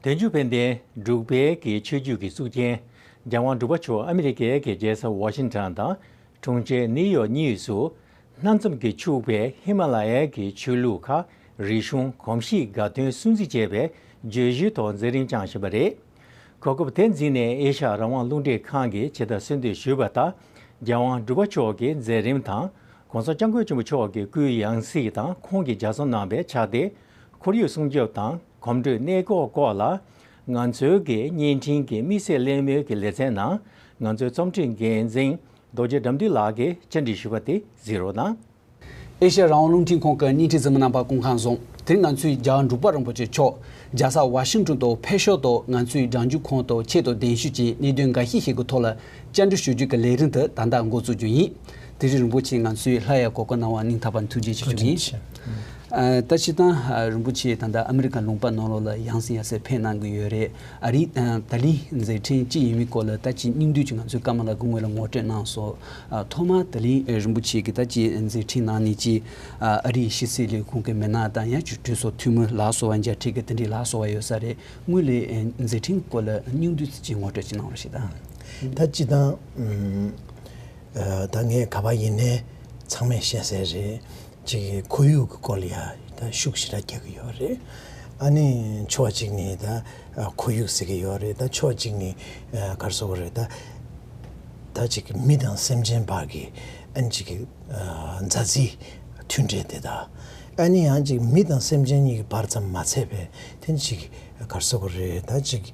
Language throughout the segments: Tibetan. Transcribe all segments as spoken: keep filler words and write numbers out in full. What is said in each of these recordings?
དལ་འབྱོར་ཕན་བདེ་འབྲུག་པའི་གི་ཆོས་བརྒྱུད་ཀྱི་གཙུག་རྒྱན། རྒྱལ་དབང་འབྲུག་པ་མཆོག་ཨ་མི་རི་ཀའི་གི་རྒྱལ་ས་ཝ་ཤིང་ཊོན་དང་། གྲོང་ཁྱེར་ནིའུ་ཡོག་གཉིས་སུ། སྣ་འཛོམས་ཀྱིས་ཕྱུག་པའི་ཧི་མ་ལ་ཡའི་གི་ཆོས་ལུགས་ཁག་རིག་གཞུང་གོམས་གཤིས་དགའ་སྟོན་སྲུང་བརྩི་བྱེད་པའི་བརྗོད་གཞིའི་ཐོག་མཛད་རིམ་བསྐྱངས་བཞིན་པ་རེད། གོ་སྐབས་དེ་འཛིན་ནས་ཨེ་ཤ་ཡ་རང་དབང་རླུང་འཕྲིན་ཁང་གིས་ཇི་ལྟར་གསོལ་འདེབས་ཞུས་པ་ལྟར། རྒྱལ་དབང་འབྲུག་པ་མཆོག་གི་མཛད་རིམ་དང་། ༸གོང་ས་༸སྐྱབས་མགོན་ཆེན་པོ་མཆོག་གི་སྐུའི་ཡང་སྲིད་དང་ཁོང་གིས་ལྗགས་རྩོམ་གནང་བའི་ཕྱག་དེབ། ཁོར་ཡུག་སྲུང་སྐྱོབ་དང་གོམ་བགྲོད་གནས་སྐོར་སྐོར་ལ། ང་ཚོའི་གི་བརྙན་འཕྲིན་གྱི་དམིགས་བསལ་གླེང་མོལ་གྱི་ལེ་ཚན་ནང་། ང་ཚོའི་རྩོམ་སྒྲིག་འགན་འཛིན་རྡོ་རྗེ་དགྲ་འདུལ་ལགས་ཀྱིས་བཅར་འདྲི་ཞུས་པ་དེ་གཟིགས་རོགས་གནང་། ཨེ་ཤ་ཡ་རང་དབང་རླུང་འཕྲིན་ཁང་གི་བརྙན་འཕྲིན་གཟིགས་མོ་རྣམ་པ་སྐུ་ཁམས་བཟང་། དེ་རིང་ང་ཚོས་རྒྱལ་བ་འབྲུག་པ་རིན་པོ་ཆེ་མཆོག་རྒྱལ་ས་ཝ་ཤིང་ཊོན་དུ་ཕེབས་ཕྱོགས་དང་ང་ཚོའི་སྒྲ་འཇུག་ཁང་དུ་ཆེད་དུ་གདན་ཞུ་བྱས་གནད་དོན་འགའ་ཤས་ཤིག་གི་ཐོག་ལ་བཅར་འདྲི་ཞུ་རྒྱུ་གི་ལས་རིམ་དེ་ད་ལྟ་འགོ་བཙུགས་རྒྱུ་ཡིན། དེ་རིང་རིན་པོ་ཆེ་ང་ཚོའི་ལྷ་ཡ་གོ་སྐབས་གནང་བར་སྙིང་ཐག་པ་ནས་ཐུགས་རྗེ་ཆེ་ཞུ་གི་ཡིན། ཐུགས་རྗེ་ཆེ། ཨ། ད་སྤྱིར་བཏང་ཨ་རིན་པོ་ཆེ་ད་ལྟ་ཨ་མི་རི་ཀ་ལུང་པ་ནང་ལོགས་ལ་ཡང་སེ་ཡང་སེ་ཕེབས་གནང་གི་ཡོད་རེད། ཨ་རི་ཨ་ད་ལན་མཛད་འཕྲིན་ཅི་ཡིན་མིན་སྐོར་ལ་ད་ཅིག་སྙིང་བསྡུས་ཅིག་ང་ཚོའི་ཀ་མ་ལགས་སྐུ་ངོ་ལ་ངོ་སྤྲོད་གནང་སོང་། ཨ། ཐོག་མར་ད་ལན་ཨ་རིན་པོ་ཆེ་གིས་ད་ཅིག་མཛད་འཕྲིན་གནང་ནས་ཅིག་ཨ་ཨ་རིའི་ཕྱི་སྲིད་ལས་ཁུངས་ཀྱི་མི་སྣ་དང་ཡང་ཅིག་གྲོས་ཚོགས་འཐུས་མི་ལ་སོགས་པ་མཇལ་འཕྲད་ཀྱི་དེ་འདྲའི་ལ་སོགས་པ་ཡོད་ས་རེད། དངོས་ལས་ཨ་མཛད་འཕྲིན་སྐོར་ལ་སྙིང་བསྡུས་ཅིག་ངོ་སྤྲོད་ཅིག་གནང་རོགས་ཞེས་དང་། ད་སྤྱིར་བཏང་ཨ་ད་ངས་ག་པར་ཡིན་ནའི་ཚང་མས་ཤེས་གསལ་རེད། ཅིག་ཁོར་ཡུག་གི་སྐོར་ལ་ཡ་ད་ཤུགས་ཞེ་དྲག་རྒྱག་གི་ཡོད་རེད། ཨ་ནི་ཕྱོགས་གཅིག་ནས་ད་ཁོར་ཡུག་ཟེར་གི་ཡོད་རེད། ད་ཕྱོགས་གཅིག་ནས་ག་རེ་ཟེར་དགོས་རེད། ད་ད་ཅིག་མི་དང་སེམས་ཅན་བར་གྱི་ཨ་ནི་ཅིག་མཛའ་བརྩེའི་མཐུན་འབྲེལ་དེ་དག་ཨ་ནི་ཡང་ཅིག་མི་དང་སེམས་ཅན་གཉིས་ཀྱི་བར་ཙམ་མ་ཚད་པའི་དེ་ནི་ཅིག་ག་རེ་ཟེར་དགོས་རེད། ད་ཅིག་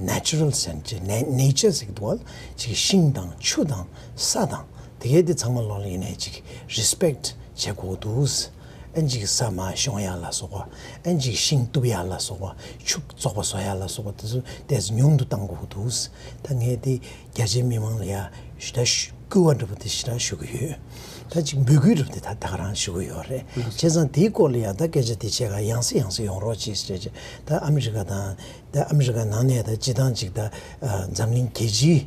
ནེ་ཅུ་རལ་ཟེར་ཅིག་ནེ་ནེ་ཅར་ཟེར་གི་འདུག་བ། ཅིག་ཤིང་དང་ཆུ་དང་ས་དང་དེ་གའི་དེ་ཚང་མ་ལོག་ལ་ཡིན་ནའི་ཅིག་རི་སི་པེག་བྱེད་དགོས་འདུག་ཨན་ཅིག་ས་མར་ཤོང་ཡག་ལ་སོགས་པ། ཨན་ཅིག་ཤིང་གཏུབ་ཡག་ལ་སོགས་པ། ཆུ་བཙོག་པ་བཟོ་ཡག་ལ་སོགས་པ་དེ་ཚོ་ཏོག་ཙམ་ཉུང་དུ་གཏང་དགོས་འདུག་ད་ངས་དེ་རྒྱ་ཆེའི་མི་མང་ལ་ཡ་ཞུ་ད་ཞུ་སྐུལ་བ་འདྲ་པོ་དེ་ཞེ་དྲག་ཞུ་གི་ཡོད། ད་ཅིག་འབོད་སྐུལ་འདྲ་པོ་དེ་ད་ད་ག་རང་ཞུ་གི་ཡོད་རེད། བྱས་ཙང་དེའི་སྐོར་ལ་ཡ་ད་སྐད་ཆ་དེ་བྱས་ག་ཡང་སེ་ཡང་སེ་ཡོང་རོགས་གྱིས་ཟེར་བྱས། ད་ཨ་མི་རི་ཀ་དང་། ད་ཨ་མི་རི་ཀ་ནང་ནས་ད་སྤྱིར་བཏང་ཅིག་ད་ཨ་འཛམ་གླིང་རྒྱལ་སྤྱིའི་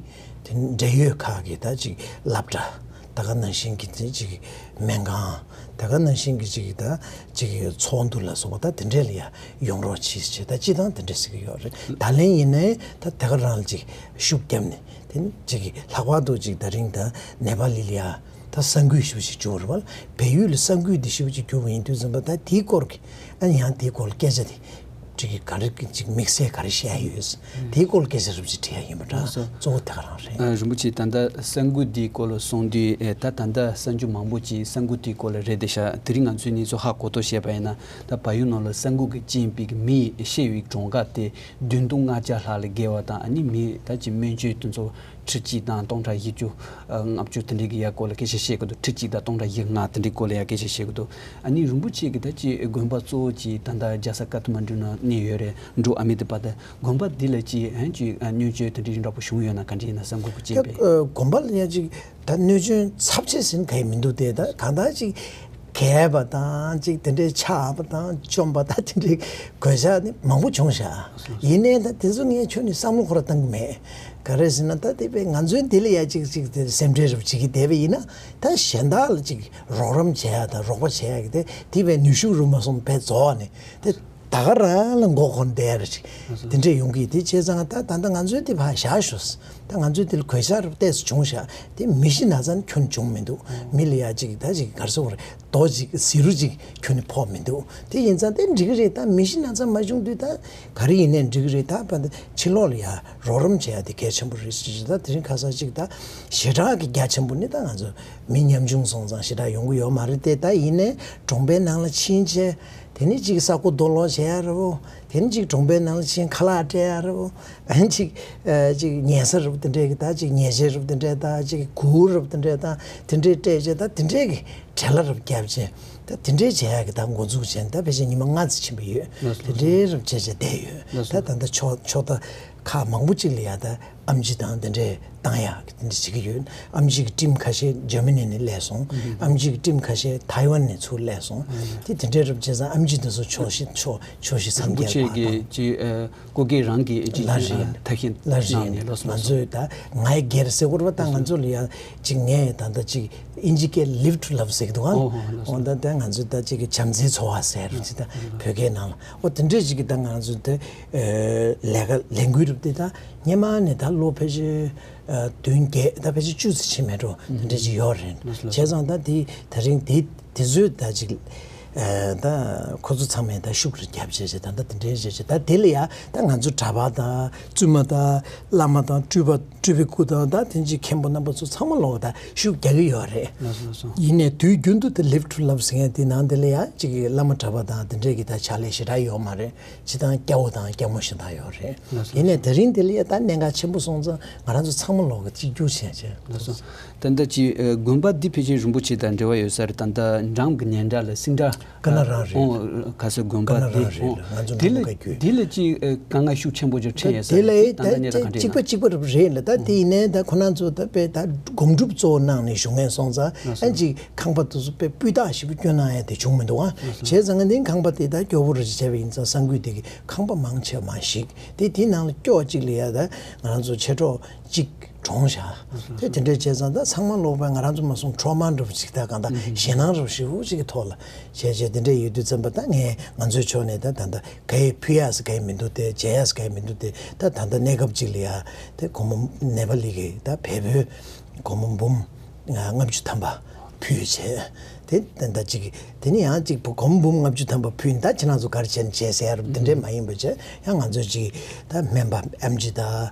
དེ་འབྲེལ་ཡོད་ཁག་གི་ད་ཅིག་སློབ་གྲྭ། ད་ག་ནང་བཞིན་གྱི་དེ་ཅིག་སྨན་ཁང་། ད་ག་ནང་བཞིན་གྱི་ཅིག་ད་ཅིག་ཚོགས་འདུ་ལ་སོགས་པ་ད་དེ་འདྲས་ལ་ཡ་ཡོང་རོགས་གྱིས་ཟེར་ད་སྤྱིར་བཏང་དེ་འདྲས་ཟེར་གྱི་ཡོད་རེད། ད་ལན་ཡིན་ནའི་ད་དེ་ག་རང་ལ་ཅིག་ཤུགས་བརྒྱབ་ནས་དེ་ནི་ཅིག་ལྷག་པར་དུ་ཅིག་ད་རིང་ད་ནེ་པ་ལི་ལ་ཡ། ད་ས་འགུལ་ཞེ་པོ་ཅིག་བྱུང་རེད་བ། བལ་ཡུལ་ལ་ས་འགུལ་འདི་ཞེ་པོ་ཅིག་བྱུང་བ་ཡིན་དུས་ཙམ་པ་ད་དེའི་སྐོར་གྱི་ཨ་ནི་ཡང་དེའི་སྐོར་ལ་སྐད་ཆ་དེ་ཅིག་ག་རེ་ཅིག་དམིགས་བསལ་ག་རེ་བཤད་ཡོད། དེའི་སྐོར་ལ་སྐད་ཆ་རེ་ཅིག་དྲི་ཡ་ཡིན་པ་འདྲ། ལགས་སོ། གཙོ་བོ་དེ་ག་རང་རེད། ཨ་རིན་པོ་ཆེ་ད་ལྟ་ས་འགུལ་འདིའི་སྐོར་ལ་གསུངས་དུས་ཨེ་ད་ད་ལྟ་གསར་འགྱུར་མང་པོ་ཅིག་ས་འགུལ་དེའི་སྐོར་ལ་རེད་དེ་ཤག་དེ་རིང་ང་ཚོས་གནས་ཚུལ་ཧ་གོ་ཐོག་བཤད་པ་ཡིན་ན་ད་བལ་ཡུལ་ནང་ལ་ས་འགུལ་གྱི་རྐྱེན་པས་མི་ཤི་བའི་གྲངས་ཀ་དེ་བདུན་སྟོང་ལྔ་བརྒྱ་ལྷག་ལ་བརྒལ་བ་དང་ཨ་ནི་མི་ད་ཅིག་སྨན་བཅོས་དེ་ཚོ། ཁྲི་གཅིག་དང་སྟོང་ཕྲག་བཞི་བཅུ་ལྔ་བཅུ་དེ་འདྲའི་གི་ཡ་སྐོར་ལ་སྐད་ཆ་བཤད་ཀྱི་འདུག་ཁྲི་གཅིག་དང་སྟོང་ཕྲག་བཞི་ལྔ་དེ་འདྲའི་སྐོར་ལ་ཡ་སྐད་ཆ་བཤད་ཀྱི་འདུག་ཨ་ནི་རིན་པོ་ཆེ་གི་ད་ཅི་དགོན་པ་གཙོ་བོ་ཅིག་ད་ལྟ་རྒྱལ་ས་ཀ་ཐ་མན་ཌུ་ནང་གནས་ཡོད་རེད། འབྲུག་ཨ་མེ་ཏི་པ་ད་དགོན་པ་འདི་ལ་ཅི་ཨན་ཅི་ཨ་བསྙོན་བཅོས་དེ་འདྲའི་འདྲ་པོ་བྱུང་ཡོད་ན་ག་འདྲ་ཡིན་ན་ས་འགུལ་གྱི་རྐྱེན་པས། དགོན་པ་ལ་ཡ་ཅིག་ད་བསྙོན་བཅོས་ཚབས་ཆེ་ཟིན་ག་ཡི་མི་འདུག་སྟེ་ད་གང་ལྟར་ཅིག་གས་པ་དང་ཅིག་དེ་འདྲའི་ཆག་པ་དང་བཅོམ་པ་དང་དེ་འདྲའི་གོད་ཆག་ནི་མང་པོ་བྱུང་ཤག་ཡིན་ནའི་ད་དེ་ཚོ་ངས་ཁྱོན་ནས་བསམ་བློ་ཁོ་ར་བཏང་གི་མེད། ག་རེ་ཟེར་ན་ད་དེ་བས་ང་ཚོའི་འདི་ལ་ཡ་ཅིག་ཅིག་དེ་སེམས་ཁྲལ་རུ་བྱེད་ཀྱི་བསྡད་པ་ཡིན་ན་ད་གཞན་དག་ལ་ཅིག་རོགས་རམ་བྱེད་ཡ་དང་རོགས་པ་བྱེད་ཡ་གི་དེ་དེ་བས་ནུས་ཤུགས་རུ་མ་སོང་བས་རྫོགས་ནས་དེ། ད་ག་རང་ལ་མགོ་འཁོར་བསྡད་ར་ཅིག་དེ་འདྲས་ཡོང་གི་དེ་བྱས་ཙང་ད་ད་ལྟ་ང་ཚོའི་དེ་ཕར་བཞག་ཤོག་ད་ང་ཚོའི་དེ་ལ་གོད་ཆག་རབ་ཏོག་ཙམ་བྱུང་ཤག་དེ་མི་ཤི་ན་ཚ་ནི་ཁྱོན་བྱུང་མི་འདུག་མི་ལ་ཡ་ཅིག་ད་ཅིག་ག་རེ་ཟེར་དགོས་རེད། རྡོ་ཅིག་ཟེ་རུ་ཅིག་ཁྱོན་ནས་ཕོག་མི་འདུག་དེ་ཡིན་ཙང་དེ་འགྲིག་གི་རེད། ད་མི་ཤི་ན་ཚ་མ་བྱུང་དུས་ད་ག་རེ་ཡིན་ནའི་འགྲིག་གི་རེད། ད་ཕ་ཕྱི་ལོགས་ལ་ཡ་རོགས་རམ་བྱེད་ཡ་དེ་གལ་ཆེན་པོ་རེད་ཟེར་ཅིག་ད་དེ་རིང་ཁ་སང་ཅིག་ད་ཞེ་དྲག་གི་རྒྱ་ཆེན་པོ་ནི་ད་ང་ཚོ་མི་ཉམ་ཆུང་སོང་ཙང་ཞེ་དྲག་ཡོང་གི་ཡོད་མ་རེད་དེ། ད་ཡིན་ནའི་གྲོང་པའི་ནང་ལ་ཕྱིན་བྱས། དེ་ནི་གཅིག་ས་རྐོ་རྡོ་སློག་བྱེད་ཡ་རེད་བོ། དེ་ནི་གཅིག་གྲོང་པའི་ནང་ལ་ཕྱིན་ཁ་ལག་སྤྲད་ཡ་རེད་བོ། ཨ་ནི་གཅིག་ཨ་གཅིག་ཉལ་ས་རེད་བོ་དེ་འདྲས་ཀྱི་ད་གཅིག་ཉལ་ཆས་རེད་བོ་དེ་འདྲས་ད་གཅིག་གུར་རེད་བོ་དེ་འདྲས་ད་དེ་འདྲས་སྤྲད་བྱས་ད་དེ་འདྲས་ཀྱི་བྲེལ་བ་རེད་བོ་བརྒྱབ་བྱས་ད་དེ་འདྲས་བྱེད་ཡ་གི་ད་འགོ་འཛུགས་བྱས་ད་ཕལ་ཆེར་ཉི་མ་ལྔ་ཙམ་ཕྱིན་པ་ཡོད། ལགས་སོ། དེ་འདྲས་རེད་བོ་བྱས་བྱས་བསྡད་ཡོད། ལགས་སོ། ད་ད་ལྟ་ཕྱོགས་ཕྱོགས་ད་ཁག་མང་པོ་གཅིག་ལ་ཡ་ད། ཨེམ་ཆི་དང་དེ་འདྲས་བཏང་ཡག་གི་དེ་འདྲས་བྱེད་ཀྱི་ཡོད། ཨེམ་ཆི་གི་ཊིམ་ཁ་ཤས་འཇར་མ་ནི་ནས་སླེབས་སོང་། ཨེམ་ཆི་གི་ཊིམ་ཁ་ཤས་ཐའེ་ཝན་ནས་ཚུར་སླེབས་སོང་། དེ་དེ་འདྲས་རབ་བྱས་ཙང་ཨེམ་ཆི་དེ་ཚོ་ཕྱོགས་བཞི་ཕྱོགས་ཕྱོགས་བཞི་མཚམས་བརྒྱད་ལ་བཏང་། ཀོ་ཀེ་རང་གི་ཅི་ལ་རེད། ཐ་ཤིན་ལ་རེད། ནང་ནས་ལོ་ང་ཚོས་ད་ང་ཡི་སྒེར་ཟེར་བ་རེད་བ། ད་ང་ཚོ་ལ་ཡང་ཅིག་ངས་ད་ལྟ་ཅིག་ཨིན་ཇི་སྐད་live to love་ཟེར། འདུག་ཨང་། ཨོ་ཧོ་ལགས་སོ། འོ་ད་ད་ང་ཚོ་ད་ཅིག་གི་བྱམས་བརྩེའི་འཚོ་བ་ཟེར་ཅིག་ད་བོད་སྐད་ནང་ལ་འོ་དེ་འདྲས་ཅིག་གི་ད་ང་ཚོ་ད་ལས་ཀ་ལས་འགུལ་རུ་དེ་ད་སྔོན་མ་ནས་ད་ལོ་ཕལ་ཆེར་བདུན་བརྒྱད་ད་ཕལ་ཆེར་བཅུ་ཙམ་ཕྱིན་མེད་འགྲོ་དེ་འདྲས་ཅིག་ཡོད་རེད། ལགས་སོ། བྱས་ཙང་ད་དེ་ད་རིང་དེ་དེ་ཚོའི་ད་ཅིག་ད་ཁོ་ཚོ་ཚང་མས་ད་ཤུགས་རུ་རྒྱབ་བྱས་བྱས་ད་ད་དེ་འདྲས་བྱས་བྱས་ད་དེ་ལ་ཡ་ད་ང་ཚོ་གྲྭ་པ་དང་བཙུན་མ་དང་བླ་མ་དང་སྤྲུལ་པ། སྤྲུལ་པའི་སྐུ་དང་ད་དེ་འཇིག་མཁན་པོ་རྣམ་པ་ཚོ་ཚང་མ་ལོག་ད་ཤུགས་རྒྱག་གི་ཡོད་རེད། ལགས་སོ་ལགས་སོ། ཡིན་ནའི་དུས་རྒྱུན་དུ་དེ་live to love ཟེར་མཁན་དེ་ནང་དེ་ལ་ཡང་ཅིག་གི་བླ་མ་གྲྭ་པ་དང་དེ་འདྲས་ཀྱི་ད་ཕྱག་ལས་ཞེ་དྲག་ཡོད་མ་རེད། སྤྱི་བཏང་སྐྱ་བོ་དང་སྐྱ་མོ་ཞེ་དྲག་ཡོད་རེད། ལགས་སོ་ཡིན་ནའི་ལགས་སོ། དེ་རིང་དེ་ལ་ཡང་ད་གནད་འགག་ཆེན་པོ་སོང་ཙང་ང་རང་ཚོ་ཚང་མ་ལོག་གི་གཅིག་གྱུར་བྱས་བྱས། ལགས་སོ། ད་ལྟ་ཅི་ཨ་དགོན་པ་འདི་ཕལ་ཆེར་རིན་པོ་ཆེ་དང་འབྲེལ་བ་ཡོད་ས་རེད། ད་ལྟ་འགྲམ་གྱི་ཉེ་འདྲ་ལ་སིང་འདྲ་ཀ་ན་རང་རེད། ཨོ་ག་ས་དགོན་པ་ཀ་ན་འདི་རང་རེད། ཨོ་ང་ཚོ་དེ་ནང་ལ་ཁུག་ཀ་རྒྱུད། དེ་ལ་ཅི་ཨ་དཀའ་ངལ་ཤུགས་ཆེན་པོ་ཅིག་འཕྲད་ཡོད་ས་དེ་ལ་རེད། ད་ད་ད་གནས་སྟངས་ག་འདྲ་ཡིན་གཅིག་པ་ན། གཅིག་པ་རབ་རེད་ལ་ད་དེ་ཡིན་ནའི་ད་ཁོ་རང་ཚོ་ད་དཔེ་ད་སྒོམ་སྒྲུབ་གཙོ་བོ་གནང་ནས་བཞུགས་མཁན་སོང་ཙང་ལགས་སོ། ཨ་ཅིག་ཁང་པ་དེ་ཚོ་དཔེ་སྤུས་དག་ཞིག་སྐྱོན་གནང་ཡ་དེ་བྱུང་མི་འདུག་ཨ། ལགས་སོ། བྱས་ཙང་ང་འདི་ཁང་པ་དེ་ད་སྐྱོ་བོ་རུ་བྱས་པ་ཡིན་ཙང་གསང་ཁུལ་དེ་གི་ཁང་པ་མང་ཆེ་བ་མ་ཞིག་དེ་དེའི་ནང་ལ་སྐྱོ་གཅིག་ལ་ཡ་ད་ང་རང་ཚོ་མཆེད་གྲོགས་གཅིག་གྲོངས་བཞག་དེ་དེ་འདྲས་བྱས་ཙང་ད་ཚང་མ་ལོག་པའི་ང་རང་ཚོ་མ་སོང་ཁྲོ་མ་འདྲ་བོ་ཅིག་ད་གང་ད་ཞེད་སྣང་འདྲ་བོ་ཞེ་པོ་ཅིག་གི་ཐོག་ལ་བྱས་བྱས་དེ་འདྲས་ཡོད་དུས་ཙམ་པ་ད་ངས་ང་ཚོའི་ཕྱོགས་ནས་ད་ད་ད་ག་ཡེ་ཕུལ་ཡག་ས་ག་ཡེ་མི་འདུག་སྟེ་བྱེད་ཡག་ས་ག་ཡེ་མི་འདུག་སྟེ་ད་ད་ད་གནས་སྐབས་ཅིག་ལ་ཡ་དེ་སྒོར་མོ་ནེ་པ་ལི་གི་ད་བལ་པོའི་སྒོར་མོ་འབུམ་ལྔ་བཅུ་ཐམ་པ་ཕུལ་བྱས། དེ་ད་ལྟ་ཅིག་དེ་ནི་ཡང་ཅིག་སྒོར་མོ་འབུམ་ལྔ་བཅུ་ཐམ་པ་ཕུལ་ཡིན། ད་ཁྱེད་རང་ཚོ་ག་རེ་བྱས་ནས་བྱས་ཟེར་ཡ་རུ་དེ་འདྲས་མ་ཡིན་པ་བྱས་ཡང་ང་ཚོས་ཅིག་ད་སྨན་པ་ཨེམ་ཆི་ད་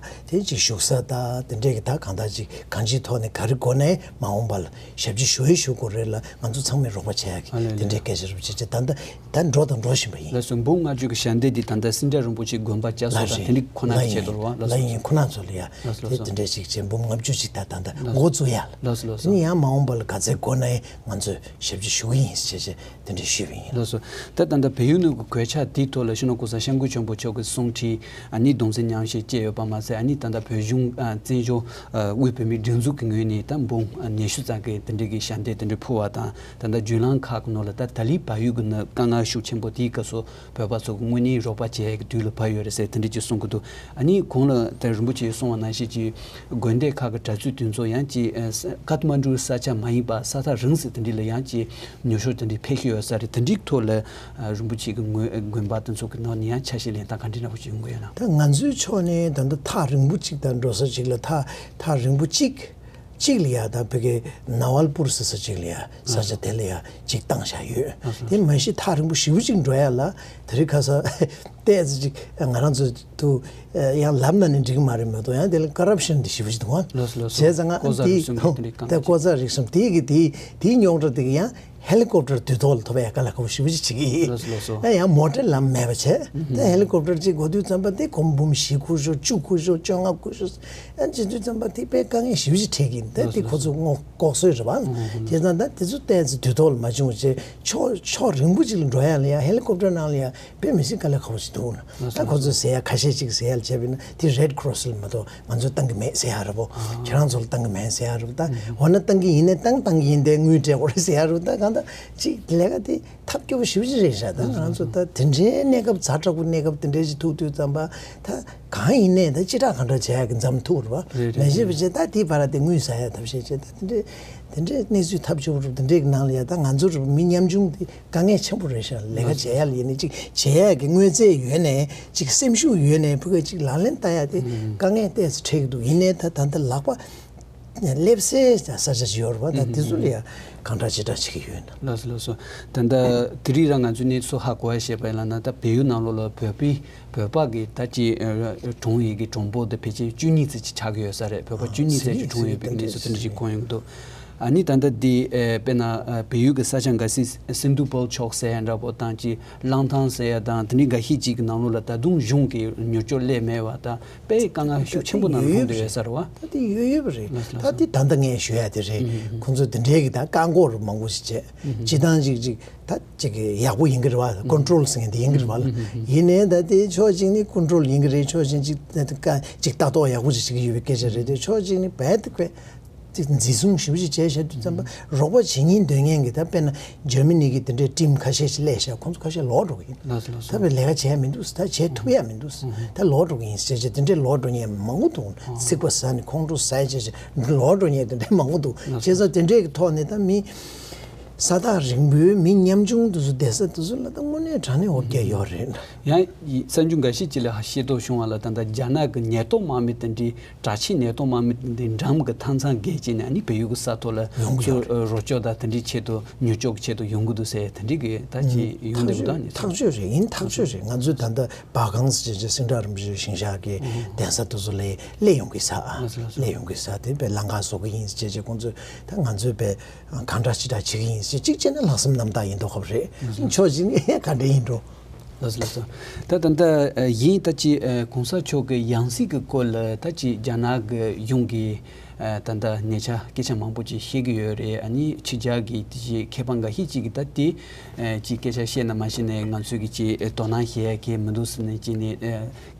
དེ་ཅིག་བཞུགས་ས་ད་དེ་འདྲས་ཀྱི་ད་གང་ལྟར་ཅིག་གང་ཅིའི་ཐོག་ནས་ག་རེ་དགོས་ནའི་མ་འོངས་པ་ལ་ཞབས་ཕྱི་ཞུ་ཡི་ཞུ་དགོས་རེད་ལ་ང་ཚོ་ཚང་མས་རོགས་པ་བྱེད་ཡ་གི་ཨ་ལས་དེ་ལས། འདྲས་སྐད་ཆ་རུ་བྱས་བྱས་ད་ལྟ་ད་འགྲོ་དང་འགྲོ་བཞིན་པ་ཡིན། ལགས་སོ། འབུམ་ལྔ་བཅུ་གི་ཞལ་འདེབས་འདི་ད་ལྟ་སེ་འབྲས་རིན་པོ་ཆེ་དགོན་པ་བསྐྱར་གསོ་ལ་དང་རེད། དེ་འདྲ་ཁོ་ན་ལ་ཡིན། བྱེད་དོ་ར་བ། ལགས་ལ་སོ། ཡིན། ཁོ་ན་ཚོ་ལ་ཡ། ལགས་སོ་ལགས་སོ། དེ་དེ་འདྲས་ཞིག་བྱས་འབུམ་ལྔ་བཅུ་ཞིག་ད་ད་ད་ལགས་འགོ་བཙུགས་ཡ་ལ། ལགས་སོ་ལགས་དེ་སོ། ནི་ཡང་མ་འོངས་པ་ལ་ག་ཚད་དགོས་ན་ཡང་ང་ཚོས་ཞབས་ཕྱི་ཞུ་གི་ཡིན་ཞེས་བྱས་དེ་འདྲས་ཞུས་པ་ཡིན། ལགས་སོ། ད་ད་ལྟ་བལ་ཡུལ་ནང་གི་གོད་ཆག་དེའི་ཐོག་ལ་སྤྱི་ནོར་གོང་ས་སྐྱབས་མགོན་ཆེན་པོ་མཆོག་གི་གསུང་འཕྲིན་ཨ་ནི་གདུང་སེམས་མཉམ་བསྐྱེད་བཅས་ཡོད་པ་མ་ཟད་ཨ་ནི་ད་ལྟ་བོད་གཞུང་ཨ་བཙན་བྱོལ་ཨ་དབུས་བོད་མིའི་སྒྲིག་འཛུགས་ཀྱི་ངོས་ནས་ད་འབུམ་ཨ་ཉི་ཤུ་ཙམ་གྱི་དེ་འདྲས་ཀྱི་ཞལ་འདེབས་དེ་འདྲས་ཕུལ་བ་དང་ད་ལྟ་བརྒྱུད་ལམ་ཁག་གི་ནང་ལ་ད་ད་ལི་བལ་ཡུལ་གྱི་ནང་དཀའ་ངལ་ཤུགས་ཆེན་པོ་དེའི་སྐབས་སུ། བོད་པ་ཚོ་གི་དངོས་གནས་རོགས་པ་བྱེད་ཡག་གི་དུས་ལ་བབས་ཡོད་རེད་ཟེར་དེ་འདྲ་ཅིག་གསུང་གི་འདུག་ཨ་ནི་གོང་ལ་ད་རིན་པོ་ཆེས་གསུངས་པ་ནང་བཞིན་ཅིག་དགོན་སྡེ་ཁག་གི་གྲྭ་བཙུན་དེ་ཚོ་ཡང་ཅིག་ཨ་ཀ་ཐ་མན་ཌུ་ས་ཆ་མ་ཡིན་པ་ས་ཐག་རིང་ཟེར་དེ་འདྲ་ལ་ཡང་ཅིག་ཉོ་ཆོག་དེ་འདྲ་ཕེབས་ཀྱི་ཡོད་ས་རེད། དེ་འདྲའི་ཐོག་ལ་ཨ་རིན་པོ་ཆེ་གི་དགོན་དགོན་པ་དེ་ཚོ་གི་ནང་ནས་ཡང་ཆ་ཤས་ལེན་སྟངས་ག་འདྲ་འདྲ་པོ་ཅིག་ཡོང་གི་ཡོད་ན། ད་ང་ཚོའི་ཕྱོགས་ནས་ད་ལྟ་ཐག་རིང་པོ་ཅིག་དང་འགྲོ་ས་ཅིག་ལ་ཐག་ཐག་རིང་པོ་ཅིག་གཅིག་ལ་ཡ་ད་བོད་ཀྱི་ནཱ་ཝལ་པུར་ཟེར་ས་གཅིག་ལ་ཡ་ས་ཆ་དེ་ལ་ཡ་གཅིག་བཏང་བཞག་ཡོད། དེ་མ་གཞི་ཐག་རིང་པོ་ཞེ་པོ་ཅིག་འགྲོ་ཡ་ལ་དེ་རིང་ཁ་སང་ཏོག་ཙམ་ཅིག་ང་རང་ཚོ་དུ་ཡང་ལབ་ན་ནི་འགྲིག་གི་མ་རེད་མ་གཏོགས་ཡང་དེ་ལ་ཀ་རབ་ཤན་དེ་ཞེ་པོ་ཅིག་འདུག་ཨ། ལགས་སོ་ལགས་སོ། བྱས་ཙང་ང་ལྐོག་ཟ་དེ་རུལ་སུངས་དེ་འདྲའི་གང་ལྟར་ལྐོག་ཟ་རུལ་སུངས་དེ་གི་དེ་དེའི་རྙོག་དྲ་དེ་གི་ཡང་། ཧེ་ལི་ཀོབ་ཊར་དུས་ཐོག་ལ་ཐོབ་ཡ་དཀའ་ལས་ཁག་པོ་ཞེ་པོ་ཅིག་བྱེད་ཀྱི་ཡིན། ལགས་སོ་ལགས་སོ། ཨ་ཡང་མོ་ཊ་ལམ་མེད་པ་བྱས། ད་ཧེ་ལི་ཀོབ་ཊར་ཅིག་འགོ་དུས་ཙམ་པ་དེ་སྒོར་མོ་འབུམ་བཞི་ཁུར་ཤོག་བཅུ་ཁུར་ཤོག་བཅོ་ལྔ་ཁུར་ཤོག་ཨ་བྱེད་དུས་ཙམ་པ་དེ་དཔེ་དཀའ་ངལ་ཞེ་པོ་ཅིག་འཕྲད་ཀྱི་ཡིན། ད་དེ་ཁོ་ཚོ་ངོ་ལྐོག་གསོད་རེད་པ། བྱས་ཙང་ད་དེ་ཚོ་ཏོག་ཙམ་དུས་ཐོག་ལ་མ་བྱུང་བ་བྱས་ཕྱོགས་ཕྱོགས་རིང་པོ་ཅིག་ལ་འགྲོ་ཡ་ལ་ཡ་ཧེ་ལི་ཀོབ་ཊར་ནང་ལ་ཡ་དཔེ་མི་སྲིད་དཀའ་ལས་ཁག་པོ་ཞིག་འདུག་ན། ད་ཁོ་ཚོས་ཟེར་ཡ་ཁ་ཤས་ཅིག་ཟེར་ཡ་ལ་བྱས་པ་ཡིན་ན་དེ་རེད་ཀོ་རོ་སི་ལ་མ་གཏོགས། ང་ཚོས་བཏང་གི་མེད་ཟེར་ཡ་རེད་པོ། ཁྱེད་རང་ཚོ་ལ་བཏང་གི་མེད་ཟེར་ཡ་རེད་པོ། ད་འོ་ན་བཏང་གི་ཡིན་ནའི་བཏང་བཏང་གི་ཡིན་དེ་དངུལ་སྤྲད་དགོས་རེད་ཟེར་ཡ་རེད་པོ། ད་གང་ལྟར་ཅིག་ལས་ཀ་དེ་ཐབས་སྐྱོ་པོ་ཞེ་པོ་ཅིག་རེད་ཤག་ད་ང་ཚོ་ད་དེ་འདྲའི་གནས་སྐབས་ཛ་དྲག་པོ་གནས་སྐབས་དེ་འདྲའི་ཅིག་ཐུག་དུས་ཙམ་པ་ད་གང་ཡིན་ནའི་ད་ཅི་དྲག་གང་དྲག་བྱེད་ཡ་གི་མཚམས་ཐུག་རེད་པ། རེད་མ་རེད་གཞི་རེད། བྱས་ད་དེའི་བར་དེ་དངུལ་ཟ་ཡ་ཐབས་ཤེས་བྱས་ད་དེ་འདྲའི་དེ་འདྲའི་གནས་ཚུལ་ཐབས་སྐྱོ་པོ་རེད། དེ་འདྲའི་གི་ནང་ལ་ཡ་ད་ང་ཚོ་རེད་པ་མི་ཉམ་ཆུང་དེ། དཀའ་ངལ་ཆེན་པོ་རེད་ཤག་ལས་ཀ་བྱེད་ཡ་ལ་ཡིན་ནའི་ཅིག་བྱེད་ཡ་གི་དངོས་རྫས་ཡོད་ནའི་ཅིག་སེམས་ཤུགས་ཡོད་ནའི་ཕ་གི་ཅིག་ལག་ལེན་བསྟར་ཡ་དེ་དཀའ་ངལ་ཏོག་ཙམ་འཕྲད་ཀྱི་འདུག་ཡིན་ནའི་ད་ད་ལྟ་ལག་པ་སླེབས་སའི་ས་ཆ་ཅིག་ཡོད་རེད་པ། ད་དེ་ཚོ་ལ་ཡ་གང་དྲག་ཅི་དྲག་བྱེད་ཀྱི་ཡོད་ན། ལགས་སོ་ལགས་སོ། ད་ལྟ་དེ་རིང་རང་ང་ཚོའི་གནས་ཚུལ་ཧ་གོ་བ་བཤད་པ་ཡིན་ལབ་ན་ད་བལ་ཡུལ་ནང་ལོགས་ལ་བོད་པའི་བོད་པ་གི་ད་ཅིག་གྲོངས་ཡས་ཀྱི་གྲངས་འབོར་དེ་ཕལ་ཆེར་བཅུ་གཉིས་ཙམ་ཅིག་ཆགས་ཀྱི་ཡོད་ས་རེད། བོད་པ་བཅུ་གཉིས་ཙམ་ཅིག་གྲོངས་ཡོད་པའི་གནས་ཚུལ་དེ་འདྲ་ཅིག་གོ་ཡོང་གི་འདུག་ཨ་ནི་ད་ལྟ་འདི་ཨེ་དཔེར་ན་ཨ་བལ་ཡུལ་གྱི་ས་ཆ་འགའ་ཤས་སིན་དྷུ་བལ་ཕྱོགས་ཟེར་ཡ་འདྲ་པོ་དང་ཅིག་གླང་ཐང་ཟེར་ཡ་དང་དེ་འདྲའི་འགའ་ཤས་ཅིག་གི་ནང་ལོགས་ལ་ད་དུང་གཞུང་གི་མྱུར་སྐྱོབ་སླེབས་མེད་པ་དང་དཔེ་དཀའ་ངལ་ཤུགས་ཆེན་པོ་ནང་མཐོང་བསྡད་ཡོད་ས་རེད་བ། ད་དེ་ཡོད་ཡོད་པ་རེད། ལགས་སོ་ད་དེ་ད་ལྟ་ངས་ཞུ་ཡ་དེ་རེད། ཁོང་ཚོ་དེ་འདྲའི་གི་ད་བཀག་འགོག་རུ་མང་པོ་ཞིག་བྱས་སྤྱི་བཏང་ཅིག་ཅིག་ད་ཅིག་གི་ཡག་པོ་ཡིན་གི་རེད་བ། ཀོན་ཊོལ་ཟེར་མཁན་དེ་ཡིན་གི་རེད་བ་ལ། ཡིན་ནའི་ད་དེ་ཕྱོགས་གཅིག་ནས་ཀོན་ཊོལ་ཡིན་གི་རེད། ཕྱོགས་གཅིག་ཅིག་ད་ཅིག་ལྟ་རྟོག་ཡག་པོ་ཅིག་བྱེད་ཀྱི་ཡོད་པའི་སྐད་ཆ་རེད་དེ་ཕྱོགས་གཅིག་ནས་རྦད་དེ་དཔེ། ཅིག་འཛིན་བཟུང་ཞེ་པོ་ཅིག་བྱས་བཞག་དུས་ཙམ་པ་རོགས་པ་བྱེད་སྙིང་འདོད་མཁན་གྱི་ད་དཔེར་ན་འཇར་མ་ནི་གི་དེ་འདྲའི་ཊིམ་ཁ་ཤས་ཤིག་སླེབས་བཞག་ཁོང་ཚོ་ཁ་ཤས་ལོག་འགྲོ་གི་ཡིན། ལགས་སོ་ལགས་སོ། ད་དཔེ་ལས་ཀ་བྱས་མི་འདུག་ད་བྱེད་ཐུབ་ཡ་མི་འདུག་ད་ལོག་འགྲོ་གི་ཡིན་ཟེར་བྱས་དེ་འདྲའི་ལོག་འགྲོ་མཁན་མང་པོ་འདུག་ཚིག་པ་ཟ་ནས་ཁོང་ཁྲོ་ཟ་བྱས་བྱས་ལོག་འགྲོ་མཁན་དེ་འདྲའི་མང་པོ་འདུག་བྱས་ཙང་དེ་འདྲའི་གི་ཐོག་ནས་ད་མི། ས་ཐག་རིང་པོའི་མི་ཉམ་ཆུང་དེ་ཚོ་བསྡད་ས་དེ་ཚོ་ལ་ད་དངོས་གནས་དྲང་གནས་འོ་བརྒྱལ་ཡོད་རེད། ཡང་གསར་འགྱུར་འགའ་ཤས་ཅིག་ལ་ཤེས་རྟོགས་བྱུང་བ་ལ། ད་ལྟ་རྒྱ་ནག་གི་ཉེན་རྟོག་དམག་མི་དེ་འདྲའི་དྲག་ཆས་ཉེན་རྟོག་དམག་མི་དེ་འདྲའི་འགྲམ་གྱི་མཐའ་མཚམས་བརྒལ་བྱས་ནས་ཨ་ནི་བལ་ཡུལ་གྱི་ས་ཐོག་ལ་ཡོང་གི་ཚུར་ཡོད་རེད། རོགས་སྐྱོར་དང་དེ་འདྲའི་ཆེད་དུ་མྱུར་སྐྱོབ་ཀྱི་ཆེད་དུ་ཡོང་གི་འདུག་ཟེར་དེ་འདྲའི་གི་ད་ཅིག་ཡོང་བསྡད་པ་དང་ནི་ཐག་ཆོད་རེད། ཡིན་ཐག་ཆོད་རེད། ང་ཚོས་ད་ལྟ་བ་གང་ཟེར་བྱས་སེང་བྲག་རིན་པོ་ཆེ་ཞིང་གཤེགས་ཀྱི་གདན་ས་དེ་ཚོ་ལ་སླེབས་ཡོང་གི་ས་ཨ། ལགས་སོ་ལགས་སོ། སླེབས་ཡོང་གི་ས་དེ་བས་ལམ་ཁ་བཟོ་གི་ཡིན་ཟེར་བྱས་ཁོང་ཚོས་ད་ང་ཚོས་བས་གང་དྲག་ཅི་དྲག་བྱེད་ཀྱི་ཡིན་ཟེར་གཅིག་བྱས་ན་ལྷག་བསམ་རྣམ་དག་ཡིན་མདོག་ཁ་པོ་རེད། ཕྱོགས་གཅིག་ནས་ག་འདྲ་ཡིན་འགྲོ། ལགས་སོ་ལགས་སོ། ད་ད་ལྟ་ཡིན་ད་ཅི་གོང་ས་མཆོག་གི་ཡང་སྲིད་ཀྱི་སྐོར་ལ་ད་ཅི་རྒྱ་ནག་གི་གཞུང་གིས་ད་ལྟ་ཉེ་ཆར་སྐད་ཆ་མང་པོ་ཅིག་བཤད་ཀྱི་ཡོད་རེད། ཨ་ནི་ཕྱི་རྒྱལ་གྱི་དེ་ཅི་མཁས་པ་འགའ་ཤས་ཅིག་གིས་ད་དེ་ཅི་སྐད་ཆ་བཤད་ན་མ་བཤད་ན་ང་ཚོས་ཀྱི་ཅི་དོ་སྣང་བྱེད་ཡ་གི་མི་འདུག་ཟེར་ནས་ཅི་ནས་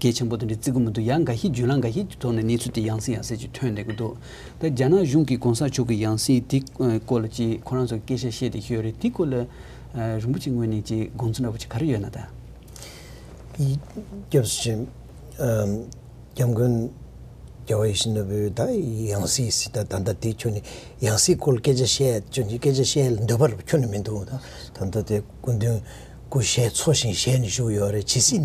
གལ་ཆེན་པོ་དེ་འདྲ་བརྩི་གི་མི་འདུག་ཡང་འགའ་ཤས་བརྒྱུད་ལམ་འགའ་ཤས་ཀྱི་ཐོག་ནས་གནས་ཚུལ་དེ་ཡང་སེ་ཡང་སེ་ཅིག་ཐོན་བསྡད་ཀྱི་འདུག་ད་རྒྱ་ནག་གཞུང་གིས་གོང་ས་མཆོག་གི་ཡང་སྲིད་དེ་སྐོར་ལ་ཅིག་ཁོ་རང་ཚོ་སྐད་ཆ་བཤད་བསྡད་ཀྱི་ཡོད་རེད། དེ་སྐོར་ལ་རིན་པོ་ཆེ་ངོས་ནས་ཅིག་དགོངས་ཚུལ་འདྲ་པོ་ཅིག་ག་རེ་ཡོད་ན་ད། སྐྱབས་སུ་མཆི། ཨམ། སྐྱབས་མགོན་རྒྱལ་བ་ཡིད་བཞིན་ནོར་བུས་ད་ཡང་སྲིད་ཟེར་ད་ད་ལྟ་དེ་ཁྱོན་ནས་ཡང་སྲིད་སྐོར་སྐད་ཆ་བཤད་ཁྱོན་ནས་སྐད་ཆ་བཤད་འདོད་པ་ཁྱོན་ནས་མི་འདུག་ད་ད་ལྟ་དེ་སྐུ་མདུན་སྐུ་ཞལ་འཚོ་ཞིང་ཞལ་ནས་བཞུགས་ཡོད་རེད། ཇི་སྲིད་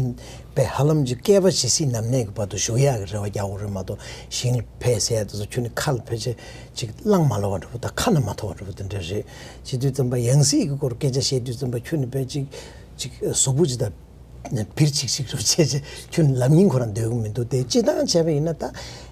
པའི་ཧ་ལམ་གྱི་བསྐལ་པ་ཇི་སྲིད་ནམ་གནས་ཀྱི་བར་དུ་བཞུགས་ཡག་གི་རེ་བ་རྒྱག་དགོས་རེད་མ་གཏོགས་ཞིང་ལ་ཕེབས་ཟེར་ཡག་དེ་ཚོ་ཁྱོན་ནས་ཁ་ལ་ཕལ་ཆེར་ཅིག་བླངས་མ་ལོག་པ་འདྲ་པོ་དང་ཁ་ན་མ་ཐོ་བ་འདྲ་པོ་དེ་འདྲ་རེད། བྱེད་དུས་ཙམ་པ་ཡང་སྲིད་ཀྱི་སྐོར་སྐད་ཆ་བཤད་དུས་ཙམ་པ་ཁྱོན་ནས་དཔེ་ཅིག་ཅིག་གཟུགས་པོ་ཅིག་དང་། བིར་ཆིག་ཆིག་རུ་བྱས་བྱས་ཁྱོད་ལབ་སྙིང་ཁོ་རང་འདོད་ཀྱི་མི་འདུག་དེ་སྤྱི་བཏང་བྱས་པ་ཡིན་ན་ད་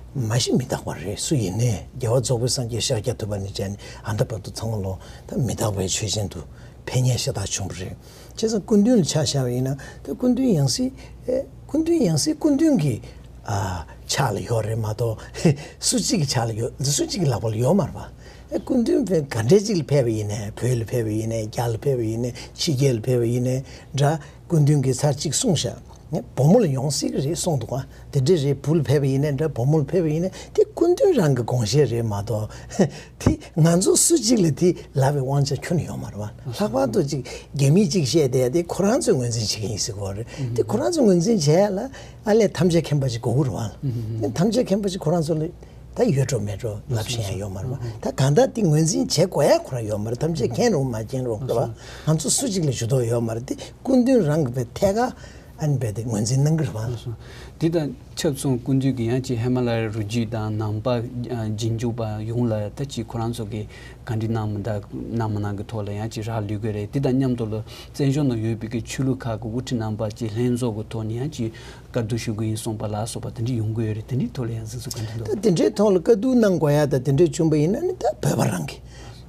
མ་གཞི་མི་རྟག་པ་རེད། སུ་ཡིན་ནའི་རྒྱལ་བ་རྫོགས་པའི་སངས་རྒྱས་ཤཱཀྱ་ཐུབ་པ་ནས་བྱས་ནས་ཨ་མདའ་བར་དུ་ཚང་མ་ལོ་ད་མི་རྟག་པའི་ཆོས་ཅན་དུ་ཕན་ཉེས་ཤ་སྟག་བྱུང་བ་རེད། བྱས་ཙང་སྐུ་མདུན་ལ་ཆ་བཞག་པ་ཡིན་ན་ད་སྐུ་མདུན་ཡང་སྲིད་ཨེ་སྐུ་མདུན་ཡང་སྲིད་སྐུ་མདུན་གྱི་ཨ་ཕྱག་ལ་ཡོད་རེད་མ་གཏོགས་སུ་གཅིག་གི་ཕྱག་ལ་ཡོད་སུ་གཅིག་གི་ལག་པ་ལ་ཡོད་མ་རེད་པ། ཨེ་སྐུ་མདུན་བས་ག་འདྲས་ཅིག་ལ་ཕེབས་པ་ཡིན་ནའི་བོད་ལ་ཕེབས་པ་ཡིན་ནའི་རྒྱ་ལ་ཕེབས་པ་ཡིན་ནའི་ཕྱི་རྒྱལ་ལ་ཕེབས་པ་ཡིན་ནའི་འདྲ། སྐུ་མདུན་གྱིས་ཚར་གཅིག་གསུངས་ཤག་ངས་བུ་མོ་ལ་ཡོང་སྲིད་ཀྱི་རེད་གསུངས་འདུག་ག་དེ་འདྲ་རེད། བུ་ལ་ཕེབས་པ་ཡིན་ནའི་འདྲ་བུ་མོ་ལ་ཕེབས་པ་ཡིན་ནའི་དེ་སྐུ་མདུན་རང་གི་དགོངས་བཞེད་རེད་མ་གཏོགས་དེ་ང་ཚོ་སུ་གཅིག་ལ་དེ་ལབ་པའི་དབང་ཆ་ཁྱོན་ནས་ཡོད་མ་རེད་བ། ལྷག་པར་དུ་ཅིག་རྒྱ་མི་གཅིག་བཤད་བསྡད་དེ་ཁོ་རང་ཚོས་ངོས་འཛིན་བྱེད་ཀྱི་ཡིན་ཟེར་གྱི་ཡོད་རེད། དེ་ཁོ་རང་ཚོས་ངོས་འཛིན་བྱས་ལ་ཨ་ལས་ཐམས་ཅད་མཁྱེན་པ་ཅིག་དགོས་ཀྱི་རེད་བ། དེ་ཐམས་ཅད་མཁྱེན་པ་ཅིག་ཁོ་རང་ཚོ་ལ། ད་ཡོད་འགྲོ་མེད་འགྲོ་ལབ་ཤེས་ཡ་ཡོད་མ་རེད་བ། ད་གང་ལྟར་དེ་ངོས་འཛིན་བྱེད་དགོས་ཡ་ཁོ་རང་ཡོད་མ་རེད། ཐམས་ཅད་མཁྱེན་རུང་མ་མཁྱེན་རུང་རེད་བ། ང་ཚོ་སུ་གཅིག་ལ་ཇུས་གཏོགས་ཡོད་མ་རེད། དེ་སྐུ་མདུན་རང་གི་བའི་ཐད་ཀ་ཨ་ནི་བས་དེ་ངོས་འཛིན་གནང་གི་རེད་བ། འདི་དང་ཆབས་མཚུངས་སྐུ་མདུན་གྱིས་ཡང་ཅིག་ཧི་མ་ལ་ཡའི་རི་རྒྱུད་དང་ནང་པ་རྗེས་འཇུག་པ་ཡོངས་ལ་ད་ཅིག་ཁོ་རང་ཚོ་གི་ག་འདྲ་གནང་མི་གནང་གནང་མི་གནང་གི་ཐོག་ལ་ཡང་ཅིག་རག་ལུས་ཀྱི་རེད། འདི་དང་མཉམ་དུ་ལ་བཙན་བྱོལ་ནང་ཡོད་པའི་གི་ཆོས་ལུགས་ཁག་གི་དབུ་ཁྲིད་རྣམ་པ་ཅིག་ལྷན་ཚོགས་ཀྱི་ཐོག་ནས་ཡང་ཅིག་བཀའ་བསྡུར་ཞུ་གི་ཡིན་གསུངས་པ་ལ་སོགས་པ་དེ་འདྲ་ཡོང་གི་ཡོད་རེད། དེ་འདྲའི་ཐོག་ལ་ཡང་གཟིགས་ཚུལ་ག་འདྲ་འདུག་ད་དེ་འདྲའི་ཐོག་ལ་བཀའ་བསྡུར་གནང་དགོས་ཡ་ད་དེ་འདྲ་བྱུང་པ་ཡིན་ན་ནི་ད་བོད་པ་རང་གི་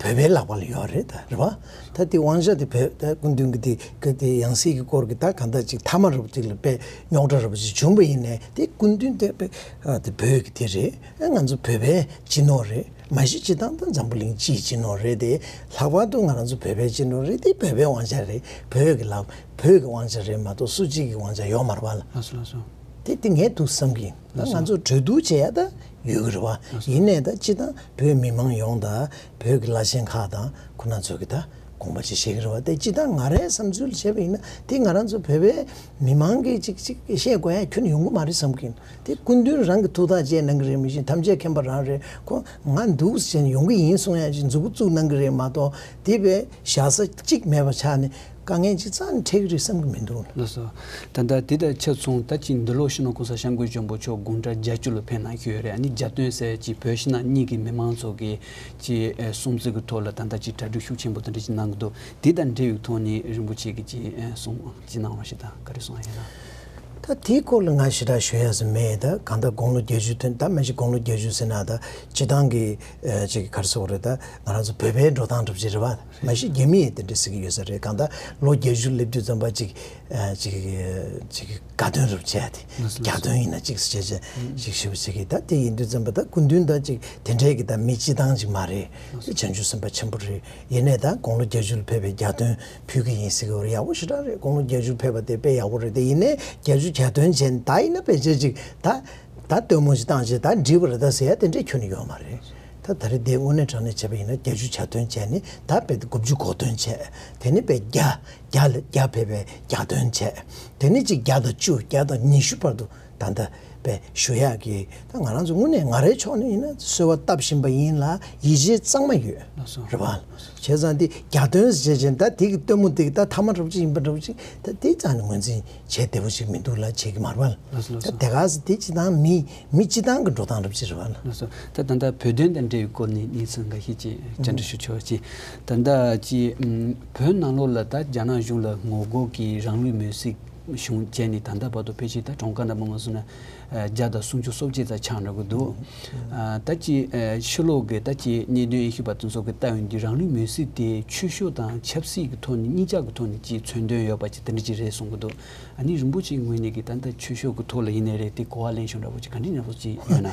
བོད་པའི་ལག་པ་ལ་ཡོད་རེད་ད་རེད་བ། ད་དེ་དབང་ཆ་དེ་བོད་ད་སྐུ་མདུན་གྱི་དེ་ག་དེ་ཡང་སྲིད་ཀྱི་སྐོར་གྱི་ད་གང་ལྟར་ཅིག་མཐའ་མ་རུ་ཅིག་ལ་དཔེ་རྙོག་དྲ་རུ་ཅིག་བྱུང་པ་ཡིན་ནའི་དེ་སྐུ་མདུན་དེ་དཔེ་ཨ་དེ་བོད་ཀྱི་དེ་རེད། ཨ་ང་ཚོ་བོད་པའི་སྤྱི་ནོར་རེད། མ་གཞི་སྤྱི་བཏང་ད་འཛམ་བུ་གླིང་སྤྱིའི་སྤྱི་ནོར་རེད་དེ། ལྷག་པར་དུ་ང་རང་ཚོ་བོད་པའི་སྤྱི་ནོར་རེད་དེ། བོད་པའི་དབང་ཆ་རེད། བོད་ཀྱི་ལག་བོད་ཀྱི་དབང་ཆ་རེད་མ་གཏོགས་སུ་གཅིག་གི་དབང་ཆ་ཡོད་མ་རེད་བ་ལ། ལགས་སོ་ལགས་སོ། དེ་དེ་ངས་འདུག་བསམ་གྱི་ཡིན། ད་ང་ཚོ་གྲོས་བསྡུར་བྱེད་ཡ་ད་ཡོད་ཀྱི་རེད་བ། ཡིན་ནའི་ད་སྤྱི་བཏང་བོད་མི་མང་ཡོངས་དང་བོད་ཀྱི་བླ་ཆེན་ཁག་དང་ཁོ་རང་ཚོ་གི་ད་དགོངས་པ་ཅིག་བཞེས་ཀྱི་རེད་བ། དེ་སྤྱི་བཏང་ང་རའི་བསམ་ཚུལ་བྱས་པ་ཡིན་ན་དེ་ང་རང་ཚོ་བོད་པའི་མི་མང་གིས་ཅིག་ཅིག་བཤད་དགོས་ཡ་ཁྱོན་ནས་ཡོང་གི་མ་རེད་བསམ་གྱི་ཡིན། དེ་སྐུ་མདུན་རང་གི་ཐུགས་ཐག་བཅད་གནང་གི་རེད་མི་ཤེས། ཐམས་ཅད་མཁྱེན་པ་རང་རེད། ཁོ་ང་འདུག་ཟེར་ནས་ཡོང་གི་ཡིན་གསུང་ཡ་ཅིག་མཛུབ་གུ་བཙུགས་གནང་གི་རེད་མ་གཏོགས་དེ་བས་བཞག་ས་གཅིག་མེད་པ་ཆགས་ནས་དཀའ་ངལ་ཅིག་རྩ་ནས་འཕྲད་ཀྱི་རེད་བསམ་གྱི་མི་འདུག་ལགས་སོ། ད་ལྟ་དེ་དང་ཆབས་མཚུངས་ད་ཅིག་འདི་ལོ་སྤྱི་ནོར་གོང་ས་སྐྱབས་མགོན་ཆེན་པོ་མཆོག་དགུང་གྲངས་བརྒྱད་ཅུ་ལ་ཕེབས་གནང་གི་ཡོད་རེད། ཨ་ནི་རྒྱ་སྟོན་ཟེར་ཅིག་བོད་ཕྱི་ནང་གཉིས་ཀྱི་མི་མང་ཚོ་གི་ཅིག་ཨེ་སྲུང་བརྩི་གི་ཐོག་ལ་ད་ལྟ་ཅིག་གྲ་སྒྲིག་ཤུགས་ཆེན་པོ་དེ་འདྲ་ཅིག་གནང་གི་འདུག་དེ་དང་འབྲེལ་བའི་ཐོག་ནས་རིན་པོ་ཆེ་གིས་ཅིག་ཨེ་གསུང་ཅིག་གནང་རོགས་ཞེས་དང་ག་རེ་གསུང་ཡ་ཡིན་ན། ད་དེའི་སྐོར་ལ་ང་ཞེ་དྲག་ཞུ་ཡ་ཟེར་མེད། ད་གང་ལྟར་དགུང་ལོ་བརྒྱད་ཅུ་ཐོན། ད་མ་གཞི་དགུང་ལོ་བརྒྱད་ཅུ་ཟེར་ན་ད་སྤྱི་བཏང་གི་ཨེ་ཅིག་ག་རེ་ཟེར་དགོས་རེད། ད་ང་རང་ཚོ་བོད་པའི་འགྲོ་སྟངས་འདྲ་པོ་ཅིག་རེད་བ། མ་གཞི་རྒྱ་མི་ཡིས་དེ་འདྲ་ཟེར་གྱི་ཡོད་ས་རེད། གང་ལྟར་ལོ་བརྒྱད་ཅུ་སླེབས་དུས་ཙམ་པ་ཅིག་ཨེ་ཅིག་ཅིག་དགའ་སྟོན་རུ་བྱས་ཏེ། ལགས་སོ། རྒྱ་སྟོན་ཡིན་ན་གཅིག་བྱས་བྱས་ཅིག་ཞུ་བ་ཞིག་གིས་ད་དེ་ཡིན་དུས་ཙམ་པ་ད་སྐུ་མདུན་ད་ཅིག་དེ་འདྲའི་གི་ད་མི་སྤྱི་བཏང་ཅིག་མ་རེད། ལགས་སོ། བྱང་ཆུབ་སེམས་དཔའ་ཆེན་པོ་རེད། ཡིན་ནའི་ད་དགུང་ལོ་བརྒྱད་ཅུ་ལ་ཕེབས་པའི་རྒྱ་སྟོན་ཕུལ་གི་ཡིན་ཟེར་གི་ཡོད་རེད། ཡག་པོ་ཞེ་དྲག་རེད། དགུང་ལོ་བརྒྱད་ཅུ་ལ་ཕེབས་པ་དེ་དཔེ་ཡག་པོ་རེད། དེ་ཡིན་ནའི་བརྒྱད་ཅུ་གྱ་སྟོན་བྱས་ནས་ད་ཡིན་ན་ཕལ་ཆེར་ཅིག་ད་ད་སྟོན་མོ་ཞིག་བཏང་བྱས་ད་འགྲིག་པ་རེད་ད་ཟེར་ཡ་དེ་འདྲའི་ཁྱོན་ནས་ཡོད་མ་རེད། ད་ད་རེས་དེ་དངོས་གནས་དྲང་གནས་བྱས་པ་ཡིན་ན་བརྒྱད་ཅུ་གྱ་སྟོན་བྱས་ནས་ད་དཔེ་དགུ་བཅུ་གོ་སྟོན་བྱས། དེ་ནས་དཔེ་བརྒྱ་བརྒྱ་ལ་བརྒྱ་ཕེབས་པའི་གྱ་སྟོན་བྱས། དེ་ནས་ཅིག་བརྒྱ་དང་བཅུ་བརྒྱ་དང་ཉི་ཤུ་བར་དུ་ད་ལྟ་ པའི་ཞུ་ཡག་གི་ད་ང་རང་ཚོ་དངོས་གནས་ང་རའི་ཕྱོགས་ནས་ཡིན་ན་གསོལ་བ་བཏབ་བཞིན་པ་ཡིན་ལ་ཡིད་ཆེས་གཙང་མ་ཡོད། ལགས་སོ། རེད་བ། བྱས་ཙང་འདི་རྒྱ་སྟོན་ཟེར་བྱས་ད་དེ་གི་སྟོན་མོ་དེ་གི་ད་ཐ་མ་འདྲ་པོ་ཅིག་ཡིན་པ་འདྲ་པོ་ཅིག་ད་དེ་རྩ་ནས་ངོས་འཛིན་བྱས་བདེ་པོ་ཅིག་མི་འདུག་ལ་བྱེད་ཀྱི་མ་རེད་བ། ལགས་སོ་ལགས་ད་སོ། དེ་ག་ཟེ་དེ་སྤྱི་བཏང་མི་མི་སྤྱི་བཏང་གི་འགྲོ་སྟངས་འདྲ་པོ་ཅིག་རེད་བ་ལ། ལགས་སོ། ད་ད་ལྟ་བོད་དོན་དང་འབྲེལ་བའི་སྐོར་ནས་གནས་ཚུལ་འགའ་ཤས་ཅིག་བཅར་འདྲི་ཞུ་ཆོག་ཅིག་ད་ལྟ་ཅིག་བོད་ནང་ལོགས་ལ་ད་རྒྱ་ནག་གཞུང་ལ་ངོ་རྒོལ་གྱི་རང་ལུས་མེར་སྲེག་བྱུང་བྱས་ནས་ད་ལྟ་བར་དུ་ཕལ་ཆེར་ད་གྲངས་ཀ་འདྲ་པོ་ང་ཚོ་ན་བརྒྱ་དང་སུམ་ཅུ་སོ་གཅིག་ཙམ་ཆགས་འགྲོ་གི་འདུག་ཨ་ད་ཅི་ཨ་ཕྱི་ལོགས་ཀྱི་ད་ཅི་གནད་དོན་དབྱེ་ཞིབ་པ་དེ་ཚོ་གི་ལྟ་ཡོང་དུས་རང་ལུས་མེར་སྲེག་དེ་ཆོས་ཕྱོགས་དང་ཆབ་སྲིད་ཀྱི་ཐོག་ནས་གཉིས་ཆ་གི་ཐོག་ནས་ཅིག་མཚོན་དོན་ཡོད་པ་ཅིག་དེ་འདྲ་ཅིག་རེད་གསུང་གི་འདུག་ཨ་ནི་རིན་པོ་ཆེའི་ངོས་ནས་ཀྱི་ད་ལྟ་ཆོས་ཕྱོགས་ཀྱི་ཐོག་ལ་ཡིན་ནའི་རེད་དེ་གོ་བ་ལེན་ཕྱོགས་འདྲ་པོ་ཅིག་ག་འདྲ་འདྲ་པོ་ཅིག་ཡོད་ན།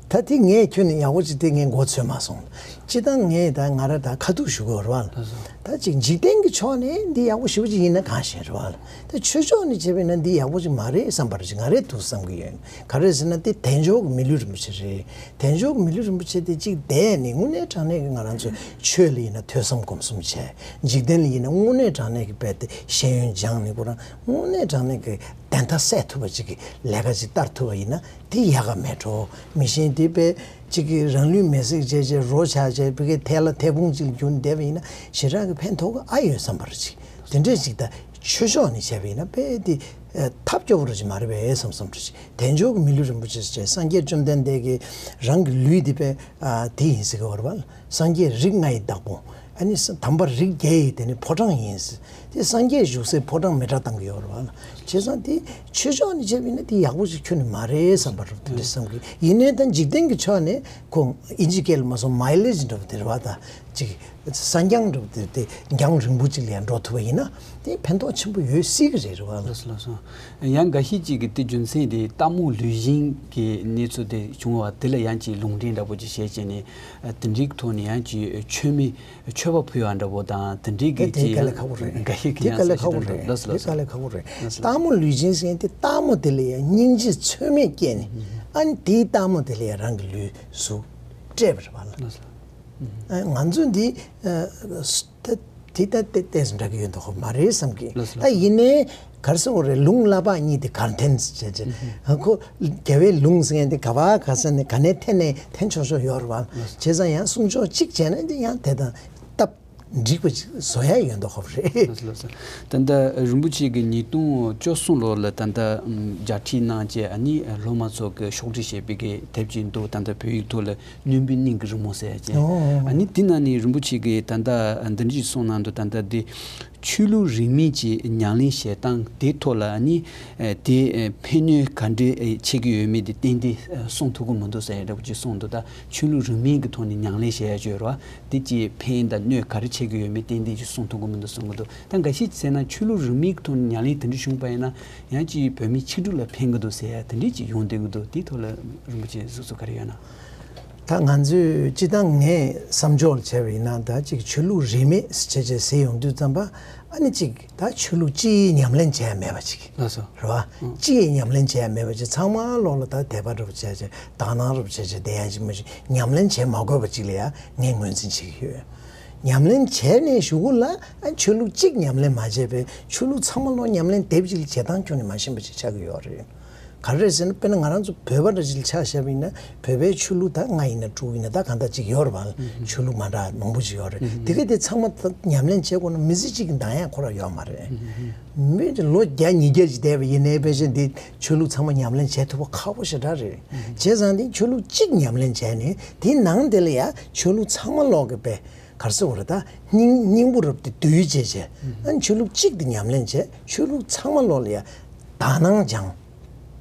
ད་དེ་ངས་ཁྱོན་ནས་ཡག་པོ་ཅིག་དེ་ངས་མགོ་ཚོས་མ་སོང་། སྤྱི་བཏང་ངས་ད་ང་ར་ད་ཁ་ཐུག་ཞུ་དགོས་རེད་བ། ད་ཅིག་འཇིག་རྟེན་གྱི་ཕྱོགས་ནས་འདི་ཡག་པོ་ཞེ་པོ་ཅིག་ཡིན་ན་གང་ཤེས་རེད་བ། ད་ཆོས་ཕྱོགས་ནས་བྱས་པས་ན་འདི་ཡག་པོ་ཅིག་མ་རེད་བསམ་པ་རེད་ཅིག་ང་རས་འདུག་བསམ་གྱི་ཡོད། ག་རེ་ཟེར་ན་འདི་དལ་འབྱོར་གྱི་མི་ལུས་རིན་པོ་ཆེ་རེད། དལ་འབྱོར་གྱི་མི་ལུས་རིན་པོ་ཆེ་དེ་ཅིག་བསྡད་ནས་དངོས་གནས་དྲང་གནས་ཀྱི་ང་རང་ཚོ་ཆོས་ལ་ཡིན་ན་ཐོས་བསམ་སྒོམ་གསུམ་བྱས། འཇིག་རྟེན་ལ་ཡིན་ན་དངོས་གནས་དྲང་གནས་ཀྱི་དཔེ་དེ་ཤེས་ཡོན་སྦྱངས་ནས་ཁོ་རང་དངོས་གནས་དྲང་གནས་ཀྱི་བདེན་མཐའ་གསལ་ཐུབ་པ་ཅིག་གི་ལས་ཀ་ཅིག་བསྟར་ཐུབ་པ་ཡིན་ན། དེ་ཡག་ག་མེད་འགྲོ། མི་གཞན་དེ་པས་གཅིག་གིས་རང་ལུས་མེར་སྲེག་བྱས་བྱས་རོ་ཆགས་བྱས་བི་གའི་ཐལ་ལ་ཐལ་ཕུང་གཅིག་ལ་གྱུར་བསྡད་པ་ཡིན་ན་ཞེ་དྲག་གི་ཕན་ཐོགས་གི་ཨ་ཡོད་བསམ་པ་རེད་ཅིག་དེ་འདྲས་ཅིག་ད་ཆོས་ཕྱོགས་ནས་བྱས་པ་ཡིན་ན་དཔེ་དེ་ཐབས་སྐྱོ་པོ་རེད་ཅིག་མ་རེད་པས་བསམ་བསམ་རེད་ཅིག་དལ་འབྱོར་གྱི་མི་ལུས་རིན་པོ་ཆེ་ཟེར་བྱས་སངས་རྒྱས་བཅོམ་ལྡན་འདས་ཀྱིས་རང་གི་ལུས་འདི་དཔེ་དེ་ཡིན་ཟེར་གི་བར་བ་ལ་སངས་རྒྱས་རིགས་ལྔ་ཡི་བདག་པོ། ཨ་ནི་དམ་པ་རིགས་བརྒྱད་ཡི་དེ་ནི་ཕོ་བྲང་ཡིན། དེ་སངས་རྒྱས་བཞུགས་སའི་ཕོ་བྲང་མེ་སྲེག་བཏང་གི་ཡོད་རེད་བ་ལ། བྱས་ཙང་དེ་ཆོས་ཕྱོགས་ནས་བྱས་པ་ཡིན་ན་དེ་ཡག་པོ་ཞིག་ཁྱོན་ནས་མ་རེད་བསམ་པ་རེད་དེ་འདྲ་བསམ་གི་ཡིན་ནའི་ད་འཇིག་རྟེན་གྱི་ཕྱོགས་ནས་ཁོ་ཨིན་ཇི་སྐད་ལ་མ་སོང་མའི་ལེ་ཇི་འདྲ་པོ་དེ་རེད་བ་ད་ཅིག་གསང་རྐྱང་འདྲ་པོ་དེ་དེ་རྒྱང་རིང་པོ་ཅིག་ལ་ཡང་འགྲོ་ཐུབ་པ་ཡིན་ན་དེ་ཕན་ཐོགས་ཆེན་པོ་ཡོད་སྲིད་གི་རེད་རེད་བ་ལ། ལགས་སོ་ལགས་སོ། ཡང་འགའ་ཤས་ཅིག་གིས་དེ་རྒྱུ་མཚན་དེ་རྟ་མོ་ལུས་སྦྱིན་གྱི་གནས་ཚུལ་དེ་བྱུང་བ་དེ་ལ་ཡང་ཅིག་ལུང་འདྲེན་འདྲ་པོ་ཅིག་བྱས་བྱས་ནས་དེ་འདྲའི་ཐོག་ནས་ཡང་ཅིག་མཆོད་མེ་མཆོད་པ་ཕུལ་བ་འདྲ་པོ་དང་དེ་འདྲའི་དེ་གི་དེ་དཀའ་ཅིག་ལས་ཁག་པོ་རེད། འགའ་ཤས་ཀྱིས་དེ་དཀའ་ཡང་ལས་ཁག་པོ་ཟེར་རེད། གྱི་འདུག་ལགས་སོ་དེ་ལགས་སོ། དཀའ་ལས་ཁག་པོ་རེད། ལགས་སོ། སྟག་མོ་ལུས་སྦྱིན་ཟེར་མཁན་དེ་སྟག་མོ་དེ་ལ་ཡང་སྙིང་རྗེ་ཚོད་མེད་སྐྱེས་ནས་ཨ་ནི་དེའི་སྟག་མོ་དེ་ལ་ཡང་རང་གི་ལུས་གཟུགས་སྤྲད་པ་རེད་བ་ལ། ལགས་སོ། ཨ་ང་ཚོ་འདི་ཨ་ད་དེ་ལྟ་སྟེ་ལྟས་སུ་འདྲ་གི་ཡོད་མདོག་ཁ་པོ་མ་རེད་བསམ་གི། ལགས་སོ། ད་ཡིན་ནའི་ག་རེ་ཟེར་དགོས་རེད། ལུང་བླ་བག་གཉིས་དེ་གར་འཐེན་ཟེར་བྱས་ཨ་ཁོ་རྒྱལ་བའི་ལུང་ཟེར་མཁན་དེ་ག་བ་ག་ས་ནས་ག་ནས་འཐེན་ནས་འཐེན་ཆོག་ཆོག་ཡོད་རེད་བ། བྱས་ཙང་ཡང་གསུང་ཆོག་གཅིག་བྱས་ན་དེ་ཡང་དེ་དང་སྟབས་འགྲིག་པ་ཅིག་བཟོ་ཡ་ཡོད་མདོག་ཁ་པོ་རེད། ལགས་སོ་ལགས་སོ། ད་ལྟ་རིན་པོ་ཆེ་གིས་ཉིས་སྟོང་བཅུ་གསུམ་ལོ་ལ་ད་ལྟ་ཨམ་རྒྱ་ཁྲིད་གནང་བྱས་ཨ་ནི་སློབ་མ་ཚོ་གི་ཕྱོགས་སྒྲིག་བྱས་པའི་གི་དེབ་ཅིག་འདུག་ད་ལྟ་བོད་ཡིག་ཐོག་ལ་བླུན་པོའི་སྙིང་གི་རི་མོ་ཟེར་ཡ་ཅིག་ཨོ་ཨ་ནི་དེ་ནང་ནས་རིན་པོ་ཆེ་གིས་ད་ལྟ་འདི་འདྲ་ཅིག་གསུངས་གནང་འདུག་ད་ལྟ་འདི་ཆོས་ལུགས་རིས་མེད་ཀྱི་ཉམས་ལེན་བྱེད་སྟངས་དེ་ཐོག་ལ་ཨ་ནི་དེ་ཕན་གནོད་ག་འདྲ་བྱེད་ཀྱི་ཡོད་མེད་དེ་ཏན་ཏན་གསུངས་ཐུབ་ཀྱི་མི་འདུག་ཟེར་ཡ་འདྲ་པོ་ཅིག་གསུངས་འདུག་ད་ཆོས་ལུགས་རིས་མེད་ཀྱི་ཐོག་ནས་ཉམས་ལེན་བྱེད་ཡ་ཅིག་ཡོད་རེད་བ། དེ་ཀྱི་ཕན་དང་གནོད་ག་རེ་བྱེད་ཀྱི་ཡོད་མེད་ཏན་ཏན་ཅིག་གསུང་ཐུབ་ཀྱི་མི་འདུག་གསུང་གི་འདུག་ད་འགའ་ཤས་ཀྱིས་ཟེར་ན་ཆོས་ལུགས་རིས་མེད་ཀྱི་ཐོག་ནས་ཉམས་ལེན་དེ་འདྲ་བྱུང་པ་ཡིན་ན་ཡང་ཅིག་བོད་མིའི་ཆིག་སྒྲིལ་ལ་ཕན་གྱི་འདུག་ཟེར་ཡ་དེ་འདྲས་ཅིག་ཡོང་བསྡད་ཀྱི་འདུག་དེའི་ཐོག་ལ་རིན་པོ་ཆེ་གཟིགས་ཚུལ་ག་རེ་ཡོད་ན། ད་ང་ཚོས་སྤྱིར་བཏང་ངས་བསམ་ཕྱོགས་ལ་བྱས་པ་ཡིན་ན་ད་ཅིག་ཆོས་ལུགས་རིས་མེད་ཟེར་བྱས་བྱས་ཟེར་ཡོང་དུས་ཙམ་པ་ཨ་ནི་ཅིག་ད་ཆོས་ལུགས་སྤྱི་ཡི་ཉམས་ལེན་བྱས་ཡ་མེད་པ་ཅིག་ལགས་སོ། རེད་བ། ཨང་། སྤྱི་ཡི་ཉམས་ལེན་བྱས་ཡ་མེད་པ་ཅིག་ཚང་མ་ལོག་ལ་ད་དད་པ་འདྲ་པོ་བྱས་བྱས་དག་སྣང་འདྲ་པོ་བྱས་བྱས་བསྡད་ཡ་ཅིག་མ་ཅིག་ཉམས་ལེན་བྱས་མ་དགོས་པ་ཅིག་ལ་ཡ་ངས་ངོས་འཛིན་བྱེད་ཀྱི་ཡོད། ཉམས་ལེན་བྱས་ནས་གཞུག་གུ་ལ་ཨ་ཆོས་ལུགས་གཅིག་ཉམས་ལེན་མ་བྱས་པའི་ཆོས་ལུགས་ཚང་མ་ལོག་ཉམས་ལེན་དེབ་གཅིག་ལ་བྱེད་སྟངས་ཁྱོན་ནས་མ་ཤེས་པ་ཅིག་ཆགས་ཀྱི་ཡོད་རེད། ག་རེ་རེད་ཟེར་ན་དཔེར་ན་ང་རང་ཚོ་བོད་པ་འདྲ་ཅིག་ལ་ཆ་བཞག་པ་ཡིན་ན་བོད་པའི་ཆོས་ལུགས་ད་ལྔ་ཡིན་ན་དྲུག་ཡིན་ན་ད་གང་ལྟར་ཅིག་ཡོད་རེད་བ། ཆོས་ལུགས་མ་འདྲ་མང་པོ་ཅིག་ཡོད་རེད། དེ་ག་དེ་ཚང་མ་ད་ཉམས་ལེན་བྱེད་དགོས་ན་མི་ཚེ་གཅིག་གི་འདང་ཡ་ཁོ་རང་ཡོད་མ་རེད། མི་ལོ་བརྒྱ་ཉིས་བརྒྱ་ཅིག་བསྡད་པ་ཡིན་ནའི་ཕལ་ཆེར་འདི་ཆོས་ལུགས་ཚང་མ་ཉམས་ལེན་བྱེད་ཐུབ་པ་ཁག་པོ་ཞེ་དྲག་རེད། བྱས་ཙང་དེ་ཆོས་ལུགས་གཅིག་ཉམས་ལེན་བྱས་ནས་དེའི་ནང་དེ་ལ་ཡ་ཆོས་ལུགས་ཚང་མ་ལོག་གི་པའི་ག་རེ་ཟེར་དགོས་རེད་ད་སྙིང་སྙིང་པོ་རབ་ཏུ་བསྡུས་བྱས་བྱས་ཨ་ནི་ཆོས་ལུགས་གཅིག་དེ་ཉམས་ལེན་བྱས་ཆོས་ལུགས་ཚང་མ་ལོག་ལ་ཡ་དག་སྣང་སྦྱངས།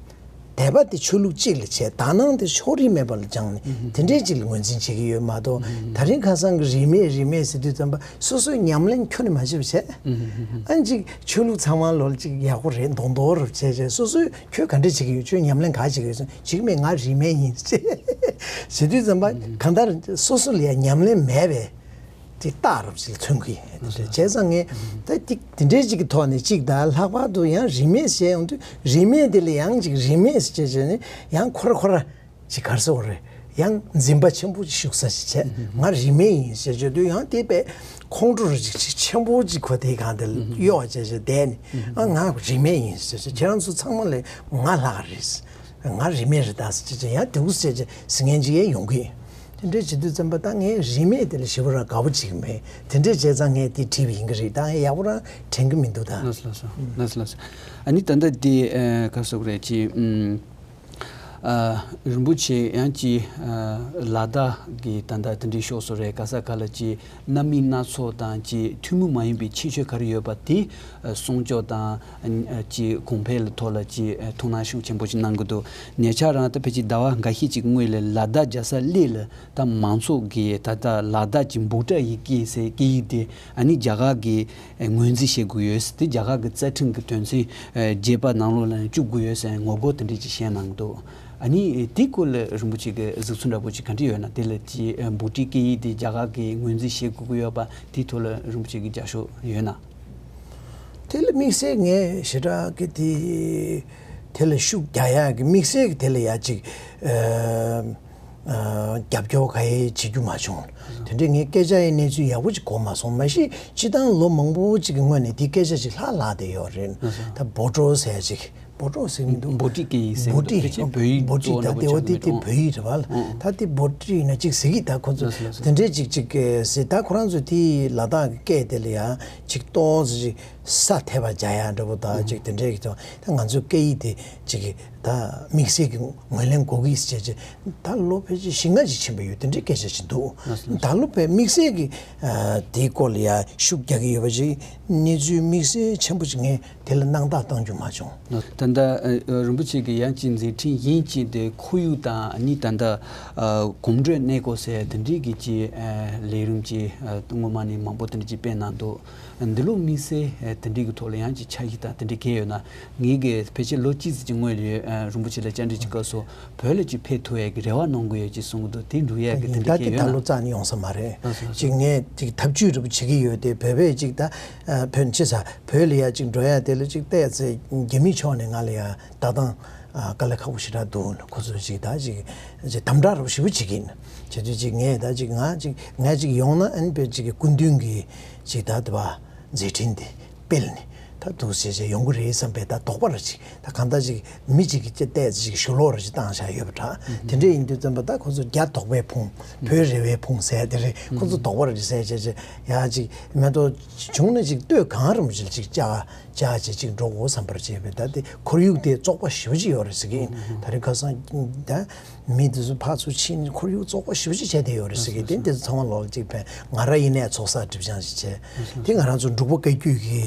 དད་པ་དེ་ཆོས་ལུགས་གཅིག་ལ་བྱས་དག་སྣང་དེ་ཕྱོགས་རིས་མེད་པ་ལ་སྦྱངས་ནས་དེ་འདྲའི་གཅིག་ལ་ངོས་འཛིན་བྱེད་ཀྱི་ཡོད་མ་གཏོགས་ད་རིང་ཁ་སང་གི་རིས་མེད་རིས་མེད་ཟེར་དུས་ཙམ་པ་སོ་སོའི་ཉམས་ལེན་ཁྱོན་ནས་མ་བྱེད་པ་བྱས། ཨ་ནི་གཅིག་ཆོས་ལུགས་ཚང་མ་ལོག་ལ་གཅིག་ཡག་པོ་རེད་མདོག་མདོག་རབ་བྱས་བྱས་སོ་སོའི་ཁྱོད་ག་འདྲས་བྱེད་ཀྱི་ཡོད་ཁྱོད་ཉམས་ལེན་ག་བྱེད་ཀྱི་ཡོད་ཟེར་ན་བྱེད་ཀྱི་མེད་ང་རིས་མེད་ཡིན་ཟེར་དུས་ཙམ་པ་གང་ལྟར་སོ་སོ་ལ་ཡང་ཉམས་ལེན་མེད་པས་དེ་རྟགས་རབ་ཅིག་མཚོན་གྱི་ཡིན། བྱས་ཙང་ངས་ད་ཏིག་དེ་འདྲའི་ཅིག་གི་ཐོག་ནས་ཅིག་ད་ལྷག་པར་དུ་ཡང་རིས་མེད་ཟེར་ཡོང་དུས་རིས་མེད་དེ་ལ་ཡང་ཅིག་རིས་མེད་ཟེར་བྱས་བྱས་ནས་ཡང་ཁོ་ར་ཁོ་ར་ཅིག་ག་རེ་ཟེར་དགོས་རེད། ཡང་འཛིན་པ་ཆེན་པོ་ཞིག་ཞུགས་ས་ཞིག་བྱས། ང་རིས་མེད་ཡིན་ཞེས་བརྗོད་དུས། ཡང་དེ་པས་ཁོང་ཁྲོ་རིགས་ཅིག་ཆེན་པོ་ཅིག་ཁོ་དེའི་སྒང་དེ་ལ་གཡོ་བ་བྱས་བྱས་བསྡད་ནས། ཨ། ང་རིས་མེད་ཡིན་ཞེས་བྱས། ཁྱེད་རང་ཚོ་ཚང་མ་ལས་ང་ལྷག་རེད། ང་རིས་མེད་རེད་ད་ཟེར་བྱས་བྱས། ཡང་དེ་འུ་ཟེར་བྱས་ཟེར་མཁན་ཅིག་ཡང་ཡོང་གི་ཡིན། དེ་འདྲས་བྱེད་དུས་ཙམ་པ་ད་ངས་རིས་མེད་དེ་ལ་ཞེ་པོ་རང་དགའ་པོ་བྱེད་ཀྱི་མེད། དེ་འདྲས་བྱས་ཙང་ངས་དེ་བྲིས་པ་ཡིན་གྱི་རེད། ད་ངས་ཡག་པོ་རང་དྲན་གྱི་མི་འདུག་ད། ལགས་སོ། ལགས་སོ། ལགས་སོ། ལགས་སོ། ཨ་ནི་ད་ལྟ་དེ། ཨ། ག་རེ་ཟེར་དགོས་རེད། ཅིག་ཨ། རིན་པོ་ཆེ་ཡང་ཅིག་ཨ། ལ་དྭགས་ཀྱི་ད་ལྟ་དེ་འདྲའི་ཕྱོགས་སུ་རེད། ག་ས་ག་ལ་ཅིག་སྣ་མིན་སྣ་ཚོགས་དང་ཅིག་ཐུན་མོང་མ་ཡིན་པའི་ཁྱད་ཆོས་ག་རེ་ཡོད་པ་དེ། ཨ། སྲུང་སྐྱོབ་དང་། ཨ། ཅིག་གོང་འཕེལ་ཐོག་ལ་ཅིག་ཨ། ཐུགས་སྣང་ཤུགས་ཆེན་པོ་ཅིག་གནང་གི་འདུག་ཉེ་ཆར་རང་ད་ཕལ་ཆེར་ཟླ་བ་འགའ་ཤས་ཅིག་སྔོན་ལ་ལ་དྭགས་རྒྱལ་ས་གླེ་ལ་ད་མང་ཚོགས་ཀྱིས་ད་ལྟ་ལ་དྭགས་ཀྱི་འབོད་སྒྲ་ཡི་སྐད་ཟེར་སྐད་ཡིག་དེ། ཨ་ནི་རྒྱ་གར་གྱིས་ངོས་འཛིན་བྱེད་དགོས་ཡོད་ཟེར་ཏེ། རྒྱ་གར་གྱི་རྩ་ཁྲིམས་ཀྱི་དོན་ཚན་བརྒྱད་པ་ནང་ལོགས་ལ་བཅུག་དགོས་ཡོད་ཟེར་ངོ་རྒོལ་དེ་འདྲས་ཅིག་བྱས་གནང་འདུག་ཨ་ནི་དེའི་སྐོར་ལ་རིན་པོ་ཆེ་གི་གཟིགས་ཚུལ་འདྲ་པོ་ཅིག་ག་འདྲ་ཡོད་ན། དེ་ལ་ཅིག་འབོད་སྒྲའི་སྐད་ཡིག་དེ་རྒྱ་གར་གྱིས་ངོས་འཛིན་བྱེད་དགོས་ཀྱི་ཡོད་པ་དེའི་ཐོག་ལ་རིན་པོ་ཆེ་གི་རྒྱབ་སྐྱོར་ཡོད་ན། དེ་ལ་དམིགས་བསལ་ངས་ཞེ་དྲག་གི་དེ་དེ་ལ་ཤུགས་རྒྱག་ཡག་གི་དམིགས་བསལ་གྱི་དེ་ལ་ཡ་ཅིག་ཨ། ཨ། རྒྱབ་སྐྱོར་ག་ཡེ་བྱེད་རྒྱུ་མ་བྱུང་། དེ་འདྲའི་ངས་སྐད་ཆ་ཡི་གནས་ཚུལ་ཡག་པོ་ཅིག་གོ་མ་སོང་། མ་གཞི་སྤྱིར་བཏང་ལོ་མང་པོ་ཅིག་གི་སྔོན་ནས་དེ་སྐད་ཆ་ཅིག་ལྷག་ལྷག་བསྡད་ཡོད་རེད། ད་བོད་བྲོ་ཟེར་ཅིག་བོད་བྲོ་ཟེར་གྱི་འདུག་འབོད་སྒྲའི་སྐད་ཡིག་ཟེར་གྱི་འདུག་འབོད་སྒྲའི། ཕལ་ཆེར་བོད་ཡིག་འབོད་སྒྲའི། གཙོ་བོ་ད་འདྲ་པོ་དེ་འོ་ཆགས་དེ་ཀྱི་རེད། འོང་། བོད་ཡིག་རེད་པ་ལ། ད་དེ་བོད་སྒྲ་ཡིན་ན་ཅིག་ཟེར་གྱི། ད་ཁོ་ཚོ་ལགས་སོ། ལགས་སོ། དེ་འདྲའི་ཅིག་ཅིག་ཟེར། ད་ཁོ་རང་ཚོ་དེ་ལ་དྭགས་ཀྱི་སྐད་དེ་ལ་ཡང་ཅིག་ཏོག་ཙམ་ཅིག་ས་ཐེབས་པ་རྒྱག་ཡག་འདྲ་པོ་དང་ཅིག་དེ་འདྲའི་གི་ཚོ། ད་ང་ཚོའི་སྐད་ཡིག་དེ་ཅིག་གི་ད་དམིགས་བསལ་གྱི་ངོས་ལེན་དགོས་ཀྱི་ཟེར་བྱས། ད་ལོ་ཕལ་ཆེར་བཞི་ལྔ་ཅིག་ཕྱིན་པ་ཡོད། དེ་འདྲའི་སྐད་ཆ་ཅིག་འདུག་ད་ལོ་བས་དམིགས་བསལ་གྱི་ཨ། དེའི་སྐོར་ལ་ཡ་ཤུགས་རྒྱག་གི་ཡོད་པ་ཅིག་གནས་ཚུལ་དམིགས་བསལ་ཆེན་པོ་ཅིག་ངས་དེ་ལ་སྣང་དག་བཏང་རྒྱུ་མ་བྱུང་། ད་ལྟ་ཨ། རིན་པོ་ཆེ་གི་ཡང་ཅིག་མཛད་འཕྲིན་ཡིན་ཅིག་དེ་ཁོར་ཡུག་དང་། ཨ་ནི་ད་ལྟ་ཨ། གོམ་བགྲོད་གནས་སྐོར་ཟེར་དེ་འདྲའི་གི་ཅིག་ཨ། ལས་རིམ་ཅིག་ཨ། སྔོན་མ་ནས་མང་པོ་དེ་འདྲ་ཅིག་སྤེལ་གནང་འདུག་འདི་ལོ་དམིགས་བསལ་དེ་འདྲའི་གི་ཐོག་ལ་ཡང་ཅིག་འཆར་གཞི་དང་དེ་འདྲའི་གང་ཡོད་ན། ངེད་ཀྱིས་ཕལ་ཆེར་ལོ་གཅིག་ཙམ་གྱི་སྔོན་ལ་རིན་པོ་ཆེ་ལ་བཅར་འདྲི་གྱི་སྐབས་སུ་བོད་ལ་ཅིག་ཕེབས་ཐུབ་ཡས་ཀྱི་རེ་བ་གནང་གི་ཡོད་ཅེས་གསུང་གི་འདུག་དེ་འགྲུབ་ཡས་ཀྱི་དེ་འདྲ་ད་གང་ཡོད་ན། ད་ལོ་རྩ་ནས་ཡོང་ས་མ་རེད། ལགས་སོ། ལགས་སོ། ཅིག་ངས་ཅིག་ཐབས་ཇུས་འདྲ་པོ་བྱེད་ཀྱི་ཡོད་དེ། བོད་པས་ཅིག་ད་བོད་ཅི་ས་བོད་ལ་ཡ་ཅིག་འགྲོ་ཡ་དེ་ལ་ཅིག་བལྟས་ཚེ་རྒྱ་མིའི་ཕྱོགས་ནས་ང་ལ་ཡ་ལྟ་སྟངས། ཨ། དཀའ་ལས་ཁག་པོ་ཞེ་དྲག་འདུག་ཁོ་ཚོ་ཅིག་ད་ཅིག་ཅིག་དམ་དྲག་རབ་ཞེ་པོ་བྱེད་ཀྱིན། བྱེད་དུས་ཅིག་ངས་ད་ཅིག་ང་ཅིག་ང་ཅིག་ཡོང་ན། ཨ་ནི་དཔེ་ཅིག་གི་སྐུ་མདུན་གྱི་ཅིག་ད་དེ་བ་མཛད་འཕྲིན་དེ་སྤེལ་ནས་ད་འདུག་ཟེར་བྱས་ཡོང་གི་རེད་བསམ་པའི་ད་དོགས་པ་ར་ཅིག་ད་གང་ལྟར་ཅིག་མི་ཅིག་གིས་ཅིག་བལྟས་ཅིག་ཞུ་ལོག་ར་ཅིག་བཏང་བཞག་ཡོད་པ་འདྲ། དེ་འདྲ་ཡིན་དུས་ཙམ་པ་ད་ཁོ་ཚོ་རྒྱ་དོགས་པའི་ཕུང་། བོད་རེ་བའི་ཕུང་ཟེར་དེ་རེད། ཁོ་ཚོ་དོགས་པ་ར་ཅིག་ཟེར་བྱས་བྱས་ཡ་ཅིག་མེ་ཏོག་བྱུང་ན་ཅིག་ལྟོས་གང་རུང་ཅིག་ཅིག་བཅའ། བཅར་བྱས་ཅིག་འགྲོ་དགོས་བསམ་པར་བྱས་པས། ད་དེ་ཁོར་ཡུག་དེ་བཙོག་པ་ཞེ་པོ་ཅིག་ཡོད་རེད་ཟེར་གྱིན། ད་རེས་ཁ་སང་ད་མི་དེ་ཚོ་ཕར་ཚུར་ཕྱིན། ཁོར་ཡུག་བཙོག་པ་ཞེ་པོ་ཅིག་བྱས་བསྡད་ཡོད་རེད་ཟེར་གྱིན། དེ་དེ་ཚོ་ཚང་མ་ལོག་ཅིག་ཕན། ང་རང་ཡིན་ནའི་ཚོགས་བསགས་སྒྲིབ་སྦྱང་ཞིག་བྱས། དེ་ང་རང་ཚོ་འབྲུག་པ་བཀའ་བརྒྱུད་ཀྱི་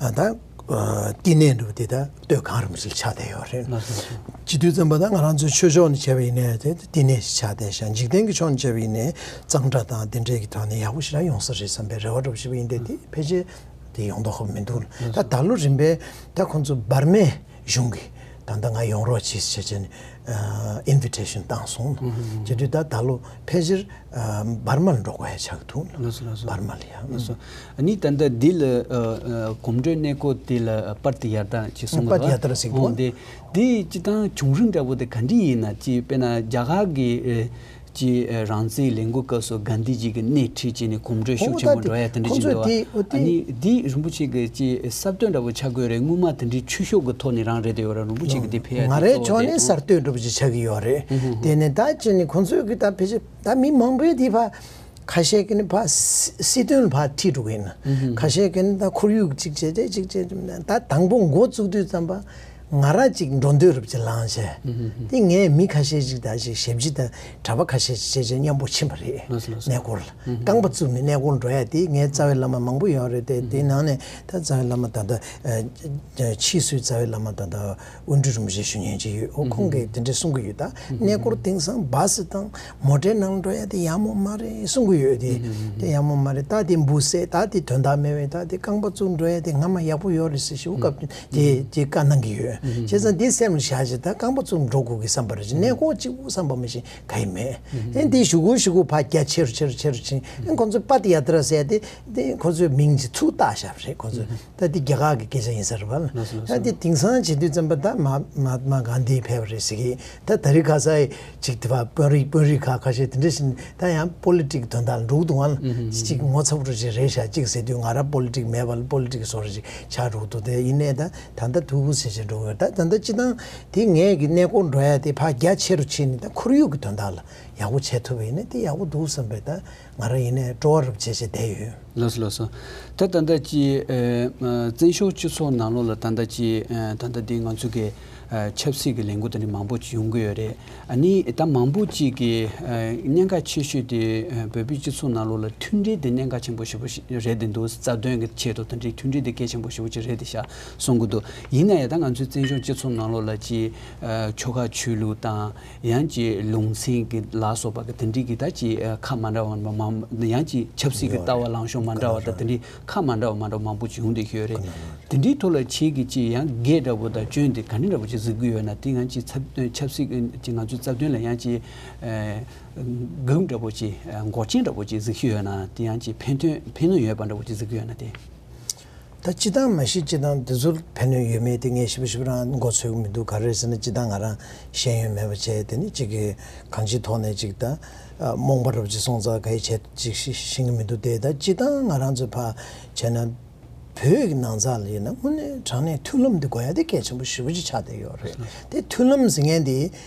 ཨ། ད་བསྟི་གནས་འདྲ་པོ་དེ་ད་ལྟོས་གང་རུང་ཞིག་ཆགས་བསྡད་ཡོད་རེད། བྱེད་དུས་ཙམ་པ་ད་ང་རང་ཚོའི་ཆོས་ཕྱོགས་ནས་བྱས་པ་ཡིན་ནའི་དེ་བསྟི་གནས་ཤིག་ཆགས་བསྡད་ཤག་འཇིག་རྟེན་གྱི་ཕྱོགས་ནས་བྱས་པ་ཡིན་ནའི་གཙང་སྦྲ་དང་དེ་འདྲས་ཀྱི་ཐོག་ནས་ཡག་པོ་ཞེ་དྲག་ཡོང་ས་རེད་བསམ་པའི་རེ་བ་འདྲ་པོ་ཞིག་ཡིན་ཏེ། དེ་ཕལ་ཆེར་དེ་ཡོང་མདོག་ཁ་པོ་མི་འདུག་ད་ད་ལོ་རིམ་པས་ད་ཁོང་ཚོ་འབར་མའི་གཞུང་གིས་ད་ལྟ་ང་ཡོང་རོགས་གྱིས་ཟེར་བྱས་ནས་ཨ། ཨིན་བི་ཊེ་ཤན་བཏང་སོང་། བྱེད་དུས་ད་ད་ལོ་ཕལ་ཆེར་ཨ། འབར་མ་ལ་འགྲོ་དགོས་ཡ་ཆགས་འདུག་ལགས་སོ། ལགས་སོ། འབར་མ་ལ་ཡ། ལགས་སོ། ཨ་ནི་ད་ལྟ་འདི་ལ་ཨ། ཨ། གོམ་བགྲོད་གནས་སྐོར་དེ་ལ་པར་དེ་ཡར་དང་ཅིག་གསུང་གི་འདུག་པར་དེ་ཡར་དང་ཟེར་གྱི་འདུག་འོང་། དེ་དེ་སྤྱིར་བཏང་བྱུང་རིམ་འདྲ་པོ་དེ་ག་འདྲ་ཡིན་ན། ཅིག་དཔེར་ན་རྒྱ་གར་གྱི་ཨ། ཅིག་ཨ། རང་བཙན་ལས་འགུལ་སྐབས་སུ་གྷན་དྷི་ཇི་གི་སྣེ་ཁྲིད་བྱས་ནས་གོམ་བགྲོད་ཤུགས་ཆེན་པོ་འགྲོ་ཡ་དེ་འདྲ་ཅིག་འདུག་ཨ་ནི་འདི་རིན་པོ་ཆེ་གི་ཅིག་གསར་གཏོད་འདྲ་པོ་ཆགས་དགོས་རེད། སྔོན་མ་དེ་འདྲའི་ཆོས་ཕྱོགས་ཀྱི་ཐོག་ནས་རང་རེད་དེ་ཡོད་ར། རིན་པོ་ཆེ་གི་དེ་ཕེབས་ཡ་ང་རའི་ཕྱོགས་ནས་གཙོ་བོ་གསར་གཏོད་འདྲ་པོ་ཅིག་ཆགས་ཀྱི་ཡོད་རེད། དེ་ནས་ད་ཅི་ནས་ཁོང་ཚོས་གི་ད་ཕལ་ཆེར་ད་མི་མང་པོས་དེ་ཕ་ཁ་ཤས་ཀྱིས་ནི་ཕ་སྲིད་དོན་ལ་ཕ་ཁྲིད་འགྲོ་གི་ཡིན། ཁ་ཤས་ཀྱིས་ནི་ད་ཁོར་ཡུག་ཅིག་བྱས་ཏེ་ཅིག་བྱས། ད་དང་པོ་འགོ་བཙུགས་དུས་ཙམ་པ་ང་རང་ཅིག་འགྲོ་འདོད་རབ་ཅིག་ལངས་བྱས། དེ་ངས་མི་ཁ་ཤས་ཅིག་དང་ཅིག་ཞབས་ཕྱི་དང་གྲྭ་པ་ཁ་ཤས་ཅིག་བྱས་བྱས་མཉམ་པོ་ཕྱིན་པ་རེད། ལགས་སོ། ལགས་སོ། གནས་སྐོར་ལ་རྐང་པ་བཙུགས་ནས་གནས་སྐོར་འགྲོ་ཡ་དེ་ངའི་རྩ་བའི་བླ་མ་མང་པོ་ཡོད་རེད་དེ། དེའི་ནང་ནས་ད་རྩ་བའི་བླ་མ་ད་ལྟ་ཕྱིས་སུ་རྩ་བའི་བླ་མ་ད་ལྟ་དབོན་སྤྲུལ་རིན་པོ་ཆེ་ཞུ་མཁན་ཅིག་ཡོད། འོ་ཁོང་གིས་དེ་འདྲ་གསུང་གི་ཡོད། ད་གནས་སྐོར་དེང་སང་བཱས་དང་མོ་ཊའི་ནང་འགྲོ་ཡ་དེ་ཡག་མོ་མ་རེད་གསུང་གི་ཡོད་དེ། དེ་ཡག་མོ་མ་རེད། ད་དེ་འབུ་སྲེག་ད་དེ་དོན་དག་མེད་པས། ད་དེ་རྐང་པ་བཙུགས་འགྲོ་ཡ་དེ་སྔ་མ་ཡག་པོ་ཡོད་རེད་ཟེར་ཞུ་སྐབས་དེ་དེ་བཀའ་གནང་གི་ཡོད། བྱས་ཙང་འདི་སེམས་ལ་བཞག་བྱས་ད་རྐང་པ་བཙུགས་འགྲོ་དགོས་ཀྱི་བསམ་པ་རེད། གནས་སྐོར་གཅིག་པུ་བསམ་པ་མ་གཞི་ག་ཡི་མེད། ཨེ་འདི་ཞུ་གུ་ཞུ་གུ་ཕར་རྒྱ་ཆེ་རུ་ཆེ་རུ་ཆེ་རུ་ཕྱིན། ཨེ་ཁོ་ཚོས་པ་ཏི་ཡ་ཏྲ་ཟེར་ཏེ་འདི་ཁོ་ཚོས་མིང་ཅིག་ཚུར་བཏགས་བཞག་པ་རེད། ཁོ་ཚོས་ད་འདི་རྒྱ་གར་གྱི་སྐད་ཆ་ཡིན་ས་རེད་པ། ལགས་སོ་ལགས་སོ། ད་འདི་དེང་སང་བྱེད་དུས་ཙམ་པ་ད་མ་མ་མ་གྷན་དྷི་ཕེབས་པ་རེད་ཟེར་གི། ད་དེ་རིང་ཁ་སང་ཅིག་དེ་བ་དཔོན་རིགས་དཔོན་རིགས་ཁག་ཁ་ཤས་དེ་འདྲ་བཞིན་ད་ཡང་པོ་ལི་ཊིག་དོན་དག་ལ་འགྲོ་གི་འདུག་ཨང་། ཅིག་ངོ་ཚ་པོ་ཅིག་རེད་ཤག་ཅིག་ཟེར་དུས་ང་རང་པོ་ལི་ཊིག་མེད་པ་ལ་པོ་ལི་ཊིག་བཟོ་འདྲ་ཅིག་ཆགས་འགྲོ་གི་འདུག་དེ་ཡིན་ནའི་ད་ད་ལྟ་ཐུགས་ཁུར་ཆེ་ཆེ་འགྲོ་གི་ཡོད། ད་ད་ལྟ་སྤྱི་བཏང་དེ་ངས་ཀྱི་གནས་སྐོར་འགྲོ་ཡ་དེ་ཕར་རྒྱ་ཆེ་རུ་ཕྱིན་ནས་ད་ཁོར་ཡུག་གི་དོན་དག་ལ་ཡག་པོ་བྱེད་ཐུབ་པ་ཡིན་ན་དེ་ཡག་པོ་འདུག་བསམ་པའི་ད་ང་རང་ཡིན་ནའི་སྤྲོ་བ་རབ་བྱེད་བྱེད་བསྡད་ཡོད། ལགས་སོ་ལགས་སོ། ད་ད་ལྟ་ཅི་ཨ་ཨ་བཙན་བྱོལ་སྤྱི་ཚོགས་ནང་ལོགས་ལ་ད་ལྟ་ཅི་ཨ་ད་ལྟ་འདི་ང་ཚོ་གི་ཨ་ཆབ་སྲིད་ཀྱི་ལས་འགུལ་དེ་འདྲ་མང་པོ་ཅིག་ཡོང་གི་ཡོད་རེད། ཨ་ནི་ད་མང་པོ་ཅིག་གི་ཨ་གནད་འགག་ཆེ་ཤོས་དེ་ཨ་བོད་པའི་སྤྱི་ཚོགས་ནང་ལོགས་ལ་མཐུན་སྒྲིལ་དེ་གནད་འགག་ཆེན་པོ་ཞེ་པོ་ཞིག་རེད་དེ་འདུག་རྩ་དོན་གྱི་ཆེད་དུ་དེ་འདྲའི་མཐུན་སྒྲིལ་དེ་གལ་ཆེན་པོ་ཞེ་པོ་ཅིག་རེད་དེ་ཤག་གསུང་གི་འདུག་ཡིན་ན་ཡང་ད་ང་ཚོའི་བཙན་བྱོལ་སྤྱི་ཚོགས་ནང་ལོགས་ལ་ཅི་ཨ་ཆོལ་ཁ་ཆོས་ལུགས་དང་། ཡང་ཅིག་ལུང་ཚན་གྱི་ལ་སོགས་པ་གི་དེ་འདྲའི་གི་ད་ཅིག་ཨ་ཁ་མ་འདྲ་བ་མ་མ་ཡང་ཅིག་ཆབ་སྲིད་ཀྱི་ལྟ་བ་ལངས་ཕྱོགས་མ་འདྲ་བ་དང་དེ་འདྲའི་ཁ་མ་འདྲ་བ་མ་འདྲ་བ་མང་པོ་ཅིག་ཡོང་བསྡད་ཀྱི་ཡོད་རེད། དེ་འདྲའི་ཐོག་ལ་ཁྱེད་ཀྱིས་ཅིག་ཡང་འགན་འདྲ་པོ་དང་སྐྱོན་དེ་ག་འདྲ་འདྲ་པོ་ཅིག་གཟིགས་ཀྱི་ཡོད་ན། དེ་ཡང་ཅིག་ཚབ་ཆབ་སྲིད་ཀྱི་ང་ཚོའི་རྩ་དོན་ལ་ཡང་ཅིག་ཨ་གང་འདྲ་པོ་ཅིག་ཨ་འགོག་རྐྱེན་འདྲ་པོ་ཅིག་གཟིགས་ཀྱི་ཡོད་ན། དེ་ཡང་ཅིག་ཕན་ཐོགས་ཕན་ནུས་ཡོད་པ་འདྲ་པོ་ཅིག་གཟིགས་ཀྱི་ཡོད་ན་དེ། ད་སྤྱི་བཏང་མ་གཞི་སྤྱི་བཏང་འདི་ཚོར་ཕན་ནུས་ཡོད་མེད་དེ་ངས་ཞིབ་ཞིབ་རང་མགོ་ཚོད་ཀྱི་མི་འདུག་ག་རེ་ཟེར་ན་སྤྱི་བཏང་ང་རང་ཤེས་ཡོན་མེད་པ་བྱས་དེ་ནི་གཅིག་གི་གང་ཅིའི་ཐོག་ནས་གཅིག་ད་རྨོངས་པ་རབ་ཅིག་སོང་ཙང་ག་ཡི་བྱས་གཅིག་ཤེས་ཤེས་ཀྱི་མི་འདུག་དེ་ད་སྤྱི་བཏང་ང་རང་ཚོ་ཕ་བྱས་ན་བོད་ཀྱི་ནང་ཚགས་ལ་ཡིན་ན་དངོས་གནས་དྲང་གནས་མཐུན་ལམ་འདི་དགོས་ཡ་དེ་གལ་ཆེན་པོ་ཞེ་པོ་ཅིག་ཆགས་བསྡད་ཡོད་རེད། དེ་མཐུན་ལམ་ཟེར་མཁན་དེ་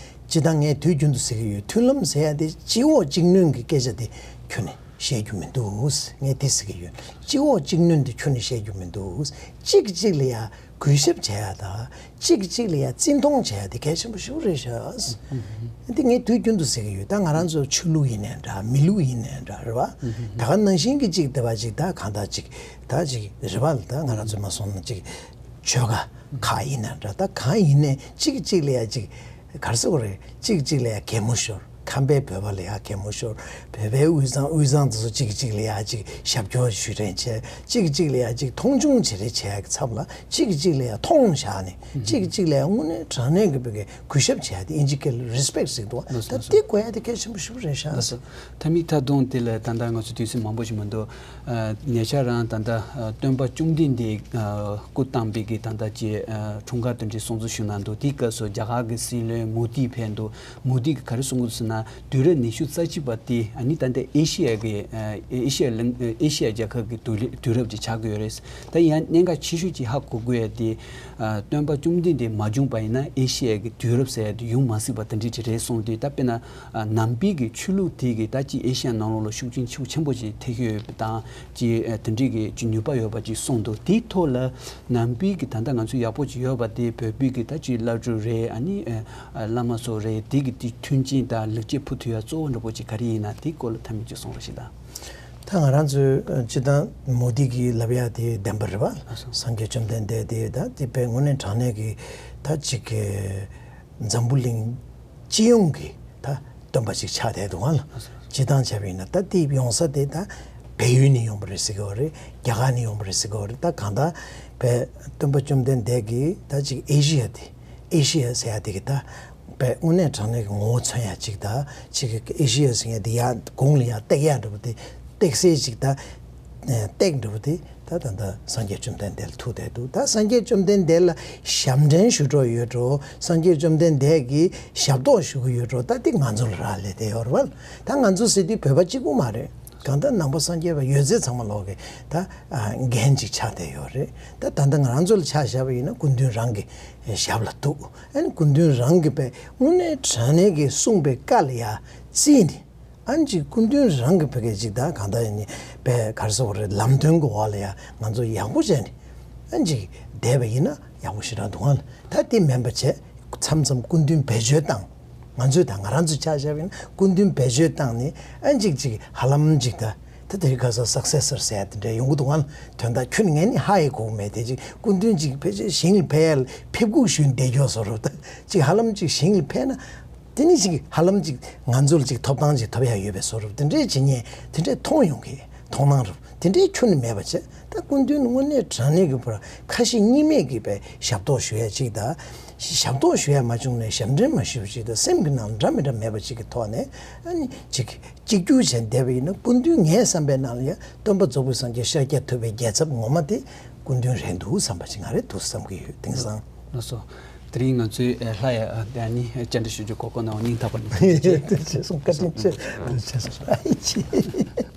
སྤྱི་བཏང་ངས་དུས་རྒྱུན་དུ་ཟེར་གྱི་ཡོད། མཐུན་ལམ་ཟེར་ཡ་དེ་སྤྱི་འོག་གཅིག་གནོན་གྱི་སྐད་ཆ་དེ་ཁྱོན་ནས་བཤད་རྒྱུ་མི་འདུག་ངས་དེ་ཟེར་གྱི་ཡོད། སྤྱི་འོག་གཅིག་གནོན་དེ་ཁྱོན་ནས་བཤད་རྒྱུ་མི་འདུག་གཅིག་གིས་གཅིག་ལ་ཡ་གུས་ཞབས་བྱེད་ཡ་དང་གཅིག་གིས་གཅིག་ལ་ཡ་བརྩི་མཐོང་བྱེད་ཡ་དེ་གལ་ཆེན་པོ་ཞེ་པོ་རེད་ཤག་འདི་ངས་དུས་རྒྱུན་དུ་ཟེར་གྱི་ཡོད། ད་ང་རང་ཚོ་ཆོས་ལུགས་ཡིན་ནའི་འདྲ། མི་ལུགས་ཡིན་ནའི་འདྲ་རེད་བ། ད་ག་ནང་བཞིན་གྱི་གཅིག་དེ་བ་གཅིག་ད་གང་ལྟར་གཅིག་ད་གཅིག་རེད་བ། ད་ང་རང་ཚོ་མ་སོང་ན་གཅིག་ཆོལ་ཁ་ཁག་ཡིན་ནའི་འདྲ། ད་གང་ཡིན་ནའི་གཅིག་གིས་གཅིག་ལ་ཡ་གཅིག་ག་རེ་ཟེར་དགོས་རེད། གཅིག་གིས་གཅིག་ལ་ཡ་གད་མོ་ཤོར། ཁམས་པའི་བོད་པ་ལ་ཡ་གད་མོ་ཤོར། བོད་པའི་དབུས་གཙང་དབུས་གཙང་དེ་ཚོ་གཅིག་གིས་གཅིག་ལ་ཡ་གཅིག་ཞབས་སྐྱོར་ཞུ་རན་བྱས། གཅིག་གིས་གཅིག་ལ་ཡ་གཅིག་མཐོང་ཆུང་བྱེད་རན་བྱས་ཀྱི་མཚམས་ལ་གཅིག་གིས་གཅིག་ལ་ཡ་མཐོང་བཞག་ནས་གཅིག་གིས་གཅིག་ལ་ཡ་དངོས་གནས་དྲང་གནས་ཀྱི་བོད་སྐད་གུས་ཞབས་བྱས་ཏེ་དབྱིན་ཇི་སྐད་ལ་རི་སི་པེག་ཟེར་འདུག་ད་དེ་དགོས་ཡ་དེ་གལ་ཆེན་པོ་ཞེ་པོ་རེད་ཤག་ལགས་སོ། ད་མིག་མཐའ་གཏོང་དེ་ལ་ད་ལྟ་ང་ཚོ་དུས་ཚོད་མང་པོ་ཞིག་མི་འདུག་ཨ་ཉེ་ཆར་རང་ད་ལྟ་ཨ་སྟོན་པ་བཅོམ་ལྡན་འདས་ཨ་སྐུ་བལྟམས་པའི་གི་ད་ལྟ་ཀྱི་ཨ་འཁྲུངས་སྐར་དེ་འདྲའི་སྲུང་བརྩི་ཞུ་གནང་འདུག་དེའི་སྐབས་སུ་རྒྱ་གར་གྱི་སྲིད་བློན་མོ་དི་ཕེབས་འདུག་མོ་དི་གིས་ག་རེ་གསུང་གི་འདུག་ཟེར་ན། དུས་རབས་ཉི་ཤུ་རྩ་གཅིག་པ་དེ་ཨ་ནི་ད་ལྟ་ཨེ་ཤི་ཡ་གི་ཨ་ཨེ་ཤི་ཡ་གླིང་ཨེ་ཤི་ཡ་རྒྱལ་ཁབ་ཀྱི་དུས་དུས་རབས་ཅིག་ཆགས་ཀྱི་ཡོད་རེད། ད་ཡང་གནད་འགག་ཆེ་ཤོས་ཅིག་ཧ་གོ་དགོས་ཡ་དེ་ཨ་སྟོན་པ་བཅོམ་ལྡན་འདས་མ་བྱུང་པ་ཡིན་ན་ཨེ་ཤི་ཡ་གི་དུས་རབས་ཟེར་ཡ་དེ་ཡོང་མ་སྲིད་པ་དེ་འདྲ་ཅིག་རེད་གསུངས་དུས། ད་དཔེར་ན་ཨ་ནང་པའི་གི་ཆོས་ལུགས་དེ་གི་ད་ཅིག་ཨེ་ཤི་ཡ་ནང་ལོགས་ལ་ཤུགས་རྐྱེན་ཤུགས་ཆེན་པོ་ཅིག་ཐེབས་ཡོད་པ་དང་། ཅིག་ཨ་དེ་འདྲའི་གི་ཅིག་ནུས་པ་ཡོད་པ་ཅིག་གསུངས་འདུག་དེའི་ཐོག་ལ་ནང་པའི་གི་ད་ལྟ་ང་ཚོ་ཡག་པོ་ཅིག་ཡོད་པ་དེ་བོད་པའི་གི་ད་ཅིག་བླ་སྤྲུལ་རེད། ཨ་ནི་ཨ་བླ་མ་ཚོ་རེད། དེ་གི་དེ་མཐུན་རྐྱེན་དང་ལེགས་སྐྱེས་ཕུལ་ཐུབ་ཡ་གཙོ་བོ་འདྲ་པོ་ཅིག་ག་རེ་ཡིན་ན་དེའི་སྐོར་ལ་ཐ་མིག་ཅིག་གསུང་རོགས་ཞེས་དང་། ད་ང་རང་ཚོས་ཨ་སྤྱིར་བཏང་མོ་དི་གིས་ལབ་ཡ་དེ་བདེན་པ་རེད་བ། སངས་རྒྱས་བཅོམ་ལྡན་འདས་དེ་ད་དེ་དཔེ་དངོས་གནས་དྲང་གནས་ཀྱི་ད་ཅིག་གི་འཛམ་བུ་གླིང་སྤྱི་ཡོངས་ཀྱི་ད་སྟོན་པ་ཅིག་ཆགས་བསྡད་འདུག་ཨང་ལ། སྤྱིར་བཏང་བྱས་པ་ཡིན་ན་ད་དེ་ཡོང་ས་དེ་ད་བལ་ཡུལ་ནས་ཡོང་པ་རེད་ཟེར་གི་བ་རེད། རྒྱ་གར་ནས་ཡོང་པ་རེད་ཟེར་གི་བ་རེད། ད་གང་ལྟར་བལ་སྟོན་པ་བཅོམ་ལྡན་འདས་ཀྱིས་ད་ཅིག་ཨེ་ཤི་ཡ་དེ་ཨེ་ཤི་ཡ་ཟེར་ཡ་དེ་གི་ད་བལ་དངོས་གནས་དྲང་གནས་ཀྱི་ངོ་བོ་མཚོན་ཡ་ཅིག་ད་ཅིག་གི་ཨེ་ཤི་ཡ་ཟེར་ཡ་དེ་ཡ་དགུང་ལ་ཡ་བཏེག་ཡ་འདྲ་པོ་དེ་བཏེག་སའི་ཅིག་ད་བཏེག་འདྲ་པོ་དེ། ད་ད་ད་སངས་རྒྱས་བཅོམ་ལྡན་འདས་ལ་ཐུག་བསྡད་འདུག་ད་སངས་རྒྱས་བཅོམ་ལྡན་འདས་ལ་ཞབས་འདྲེན་ཞུ་འགྲོ་ཡོད་འགྲོ། སངས་རྒྱས་བཅོམ་ལྡན་འདས་ཀྱི་ཞབས་ཏོག་ཞུ་གི་ཡོད་འགྲོ། ད་འདི་ང་ཚོ་ལ་རག་ལས་བསྡད་ཡོད་རེད་བ། ད་ང་ཚོ་ཟེར་དུས་བོད་པ་གཅིག་པུ་མ་རེད། གང་ལྟར་ནང་པ་སངས་རྒྱས་པ་ཡོད་ཚད་ཚང་མ་ལོག་གི་ད་འགན་ཅིག་ཆགས་བསྡད་ཡོད་རེད། ད་ད་ལྟ་ང་རང་ཚོ་ལ་ཆ་བཞག་པ་ཡིན་ན་སྐུ་མདུན་རང་གི་ཞབས་ལ་གཏུགས། ཨ་ནི་སྐུ་མདུན་རང་གི་པའི་དངོས་གནས་དྲང་གནས་ཀྱི་གསུངས་པའི་བཀའ་ལ་ཡ་བརྩིས་ནས། ཨ་ནི་ཅིག་སྐུ་མདུན་རང་གི་བོད་སྐད་ཅིག་ད་གང་ལྟར་ཡིན་ནི་པའི་ག་རེ་ཟེར་དགོས་རེད། ལམ་སྟོན་གྱི་འོག་ལ་ཡ་ང་ཚོ་ཡག་པོ་བྱས་ནས་ཨ་ནི་ཅིག་བསྡད་པ་ཡིན་ན་ཡག་པོ་ཞེ་དྲག་འདུག་ཨང་། ད་དེ་མིན་པ་བྱས་མཚམས་མཚམས་སྐུ་མདུན་བེད་སྤྱོད་བཏང་། ང་ཚོས་ད་ང་རང་ཚོ་ཆ་བཞག་པ་ཡིན་ན་སྐུ་མདུན་བེད་སྤྱོད་བཏང་ནས་ཨ་ནི་ཅིག་ཅིག་ཧ་ལམ་ཅིག་ད་ད་དེ་རིང་ཁ་སང་སག་སེ་སར་ཟེར་ཡ་དེ་འདྲ་ཡོང་གི་འདུག་ཨང་། དོན་དག་ཁྱོན་ནས་ངས་ནི་ཧ་ཡེ་གོ་གི་མེད། དེ་ཅིག་སྐུ་མདུན་ཅིག་ཕལ་ཆེར་ཞིང་ལ་ཕེབས་ཡ་ལ་ཕེབས་སྒུག་ཞུས་བསྡད་རྒྱུ་བཟོ་འདྲ་པོ་ད་ཅིག་ཧ་ལམ་ཅིག་ཞིང་ལ་ཕེབས་ན། དེ་ནི་ཅིག་ཧ་ལམ་ཅིག་ང་ཚོ་ལ་ཅིག་ཐོབ་ཐང་ཅིག་ཐོབ་ཡ་ཡོད་པའི་བཟོ་འདྲ་པོ་དེ་འདྲའི་བྱེད་མཁན་དེ་འདྲའི་མཐོང་ཡོང་གི། མཐོང་སྣང་འདྲ་པོ་དེ་འདྲའི་ཁྱོན་ནས་མེད་པ་བྱས། ད་སྐུ་མདུན་དངོས་གནས་དྲང་གནས་ཀྱི་བར་ཁ་ཞེ་གཉིས་མེད་ཀྱི་པའི་ཞབས་ཏོག་ཞུ་ཡ་ཅིག་དང་ ཞབས་ཏོག་ཞུ་ཡ་མ་བྱུང་ནས་ཞབས་འདྲེན་མ་ཞུས་པ་ཅིག་དང་སེམས་ཀྱི་ནང་འདྲ་མི་འདྲ་མེད་པ་ཅིག་གི་ཐོག་ནས་ཨ་ནི་ཅིག་གཅིག་གྱུར་བྱས་བསྡད་པ་ཡིན་ན། སྐུ་མདུན་ངའི་བསམ་པའི་ནང་ལ་ཡང་སྟོན་པ་རྫོགས་པའི་སངས་རྒྱས་ཤཱཀྱ་ཐུབ་པའི་རྒྱལ་ཚབ་ངོ་མ་དེ་སྐུ་མདུན་རེད་འདུག་བསམ་པ་ཅིག་ང་རེད་འདུག་བསམ་གྱི་ཡོད། དེང་སང་། ལགས་སོ། དེ་རིང་ང་ཚོའི་ཨེ་ལྷ་ཡ་ཨ་ནི་བཅར་འདྲི་ཞུ་རྒྱུ་གོ་སྐབས་གནང་བ་སྙིང་ཐག་པ་ནས་ཐུགས་རྗེ་ཆེ། ཐུགས་རྗེ་ཆེ་སོང་། བཀའ་དྲིན་ཆེ། ཐུགས་རྗེ་ཆེ་སོང་། ཨ་ཡེ་ཆེ།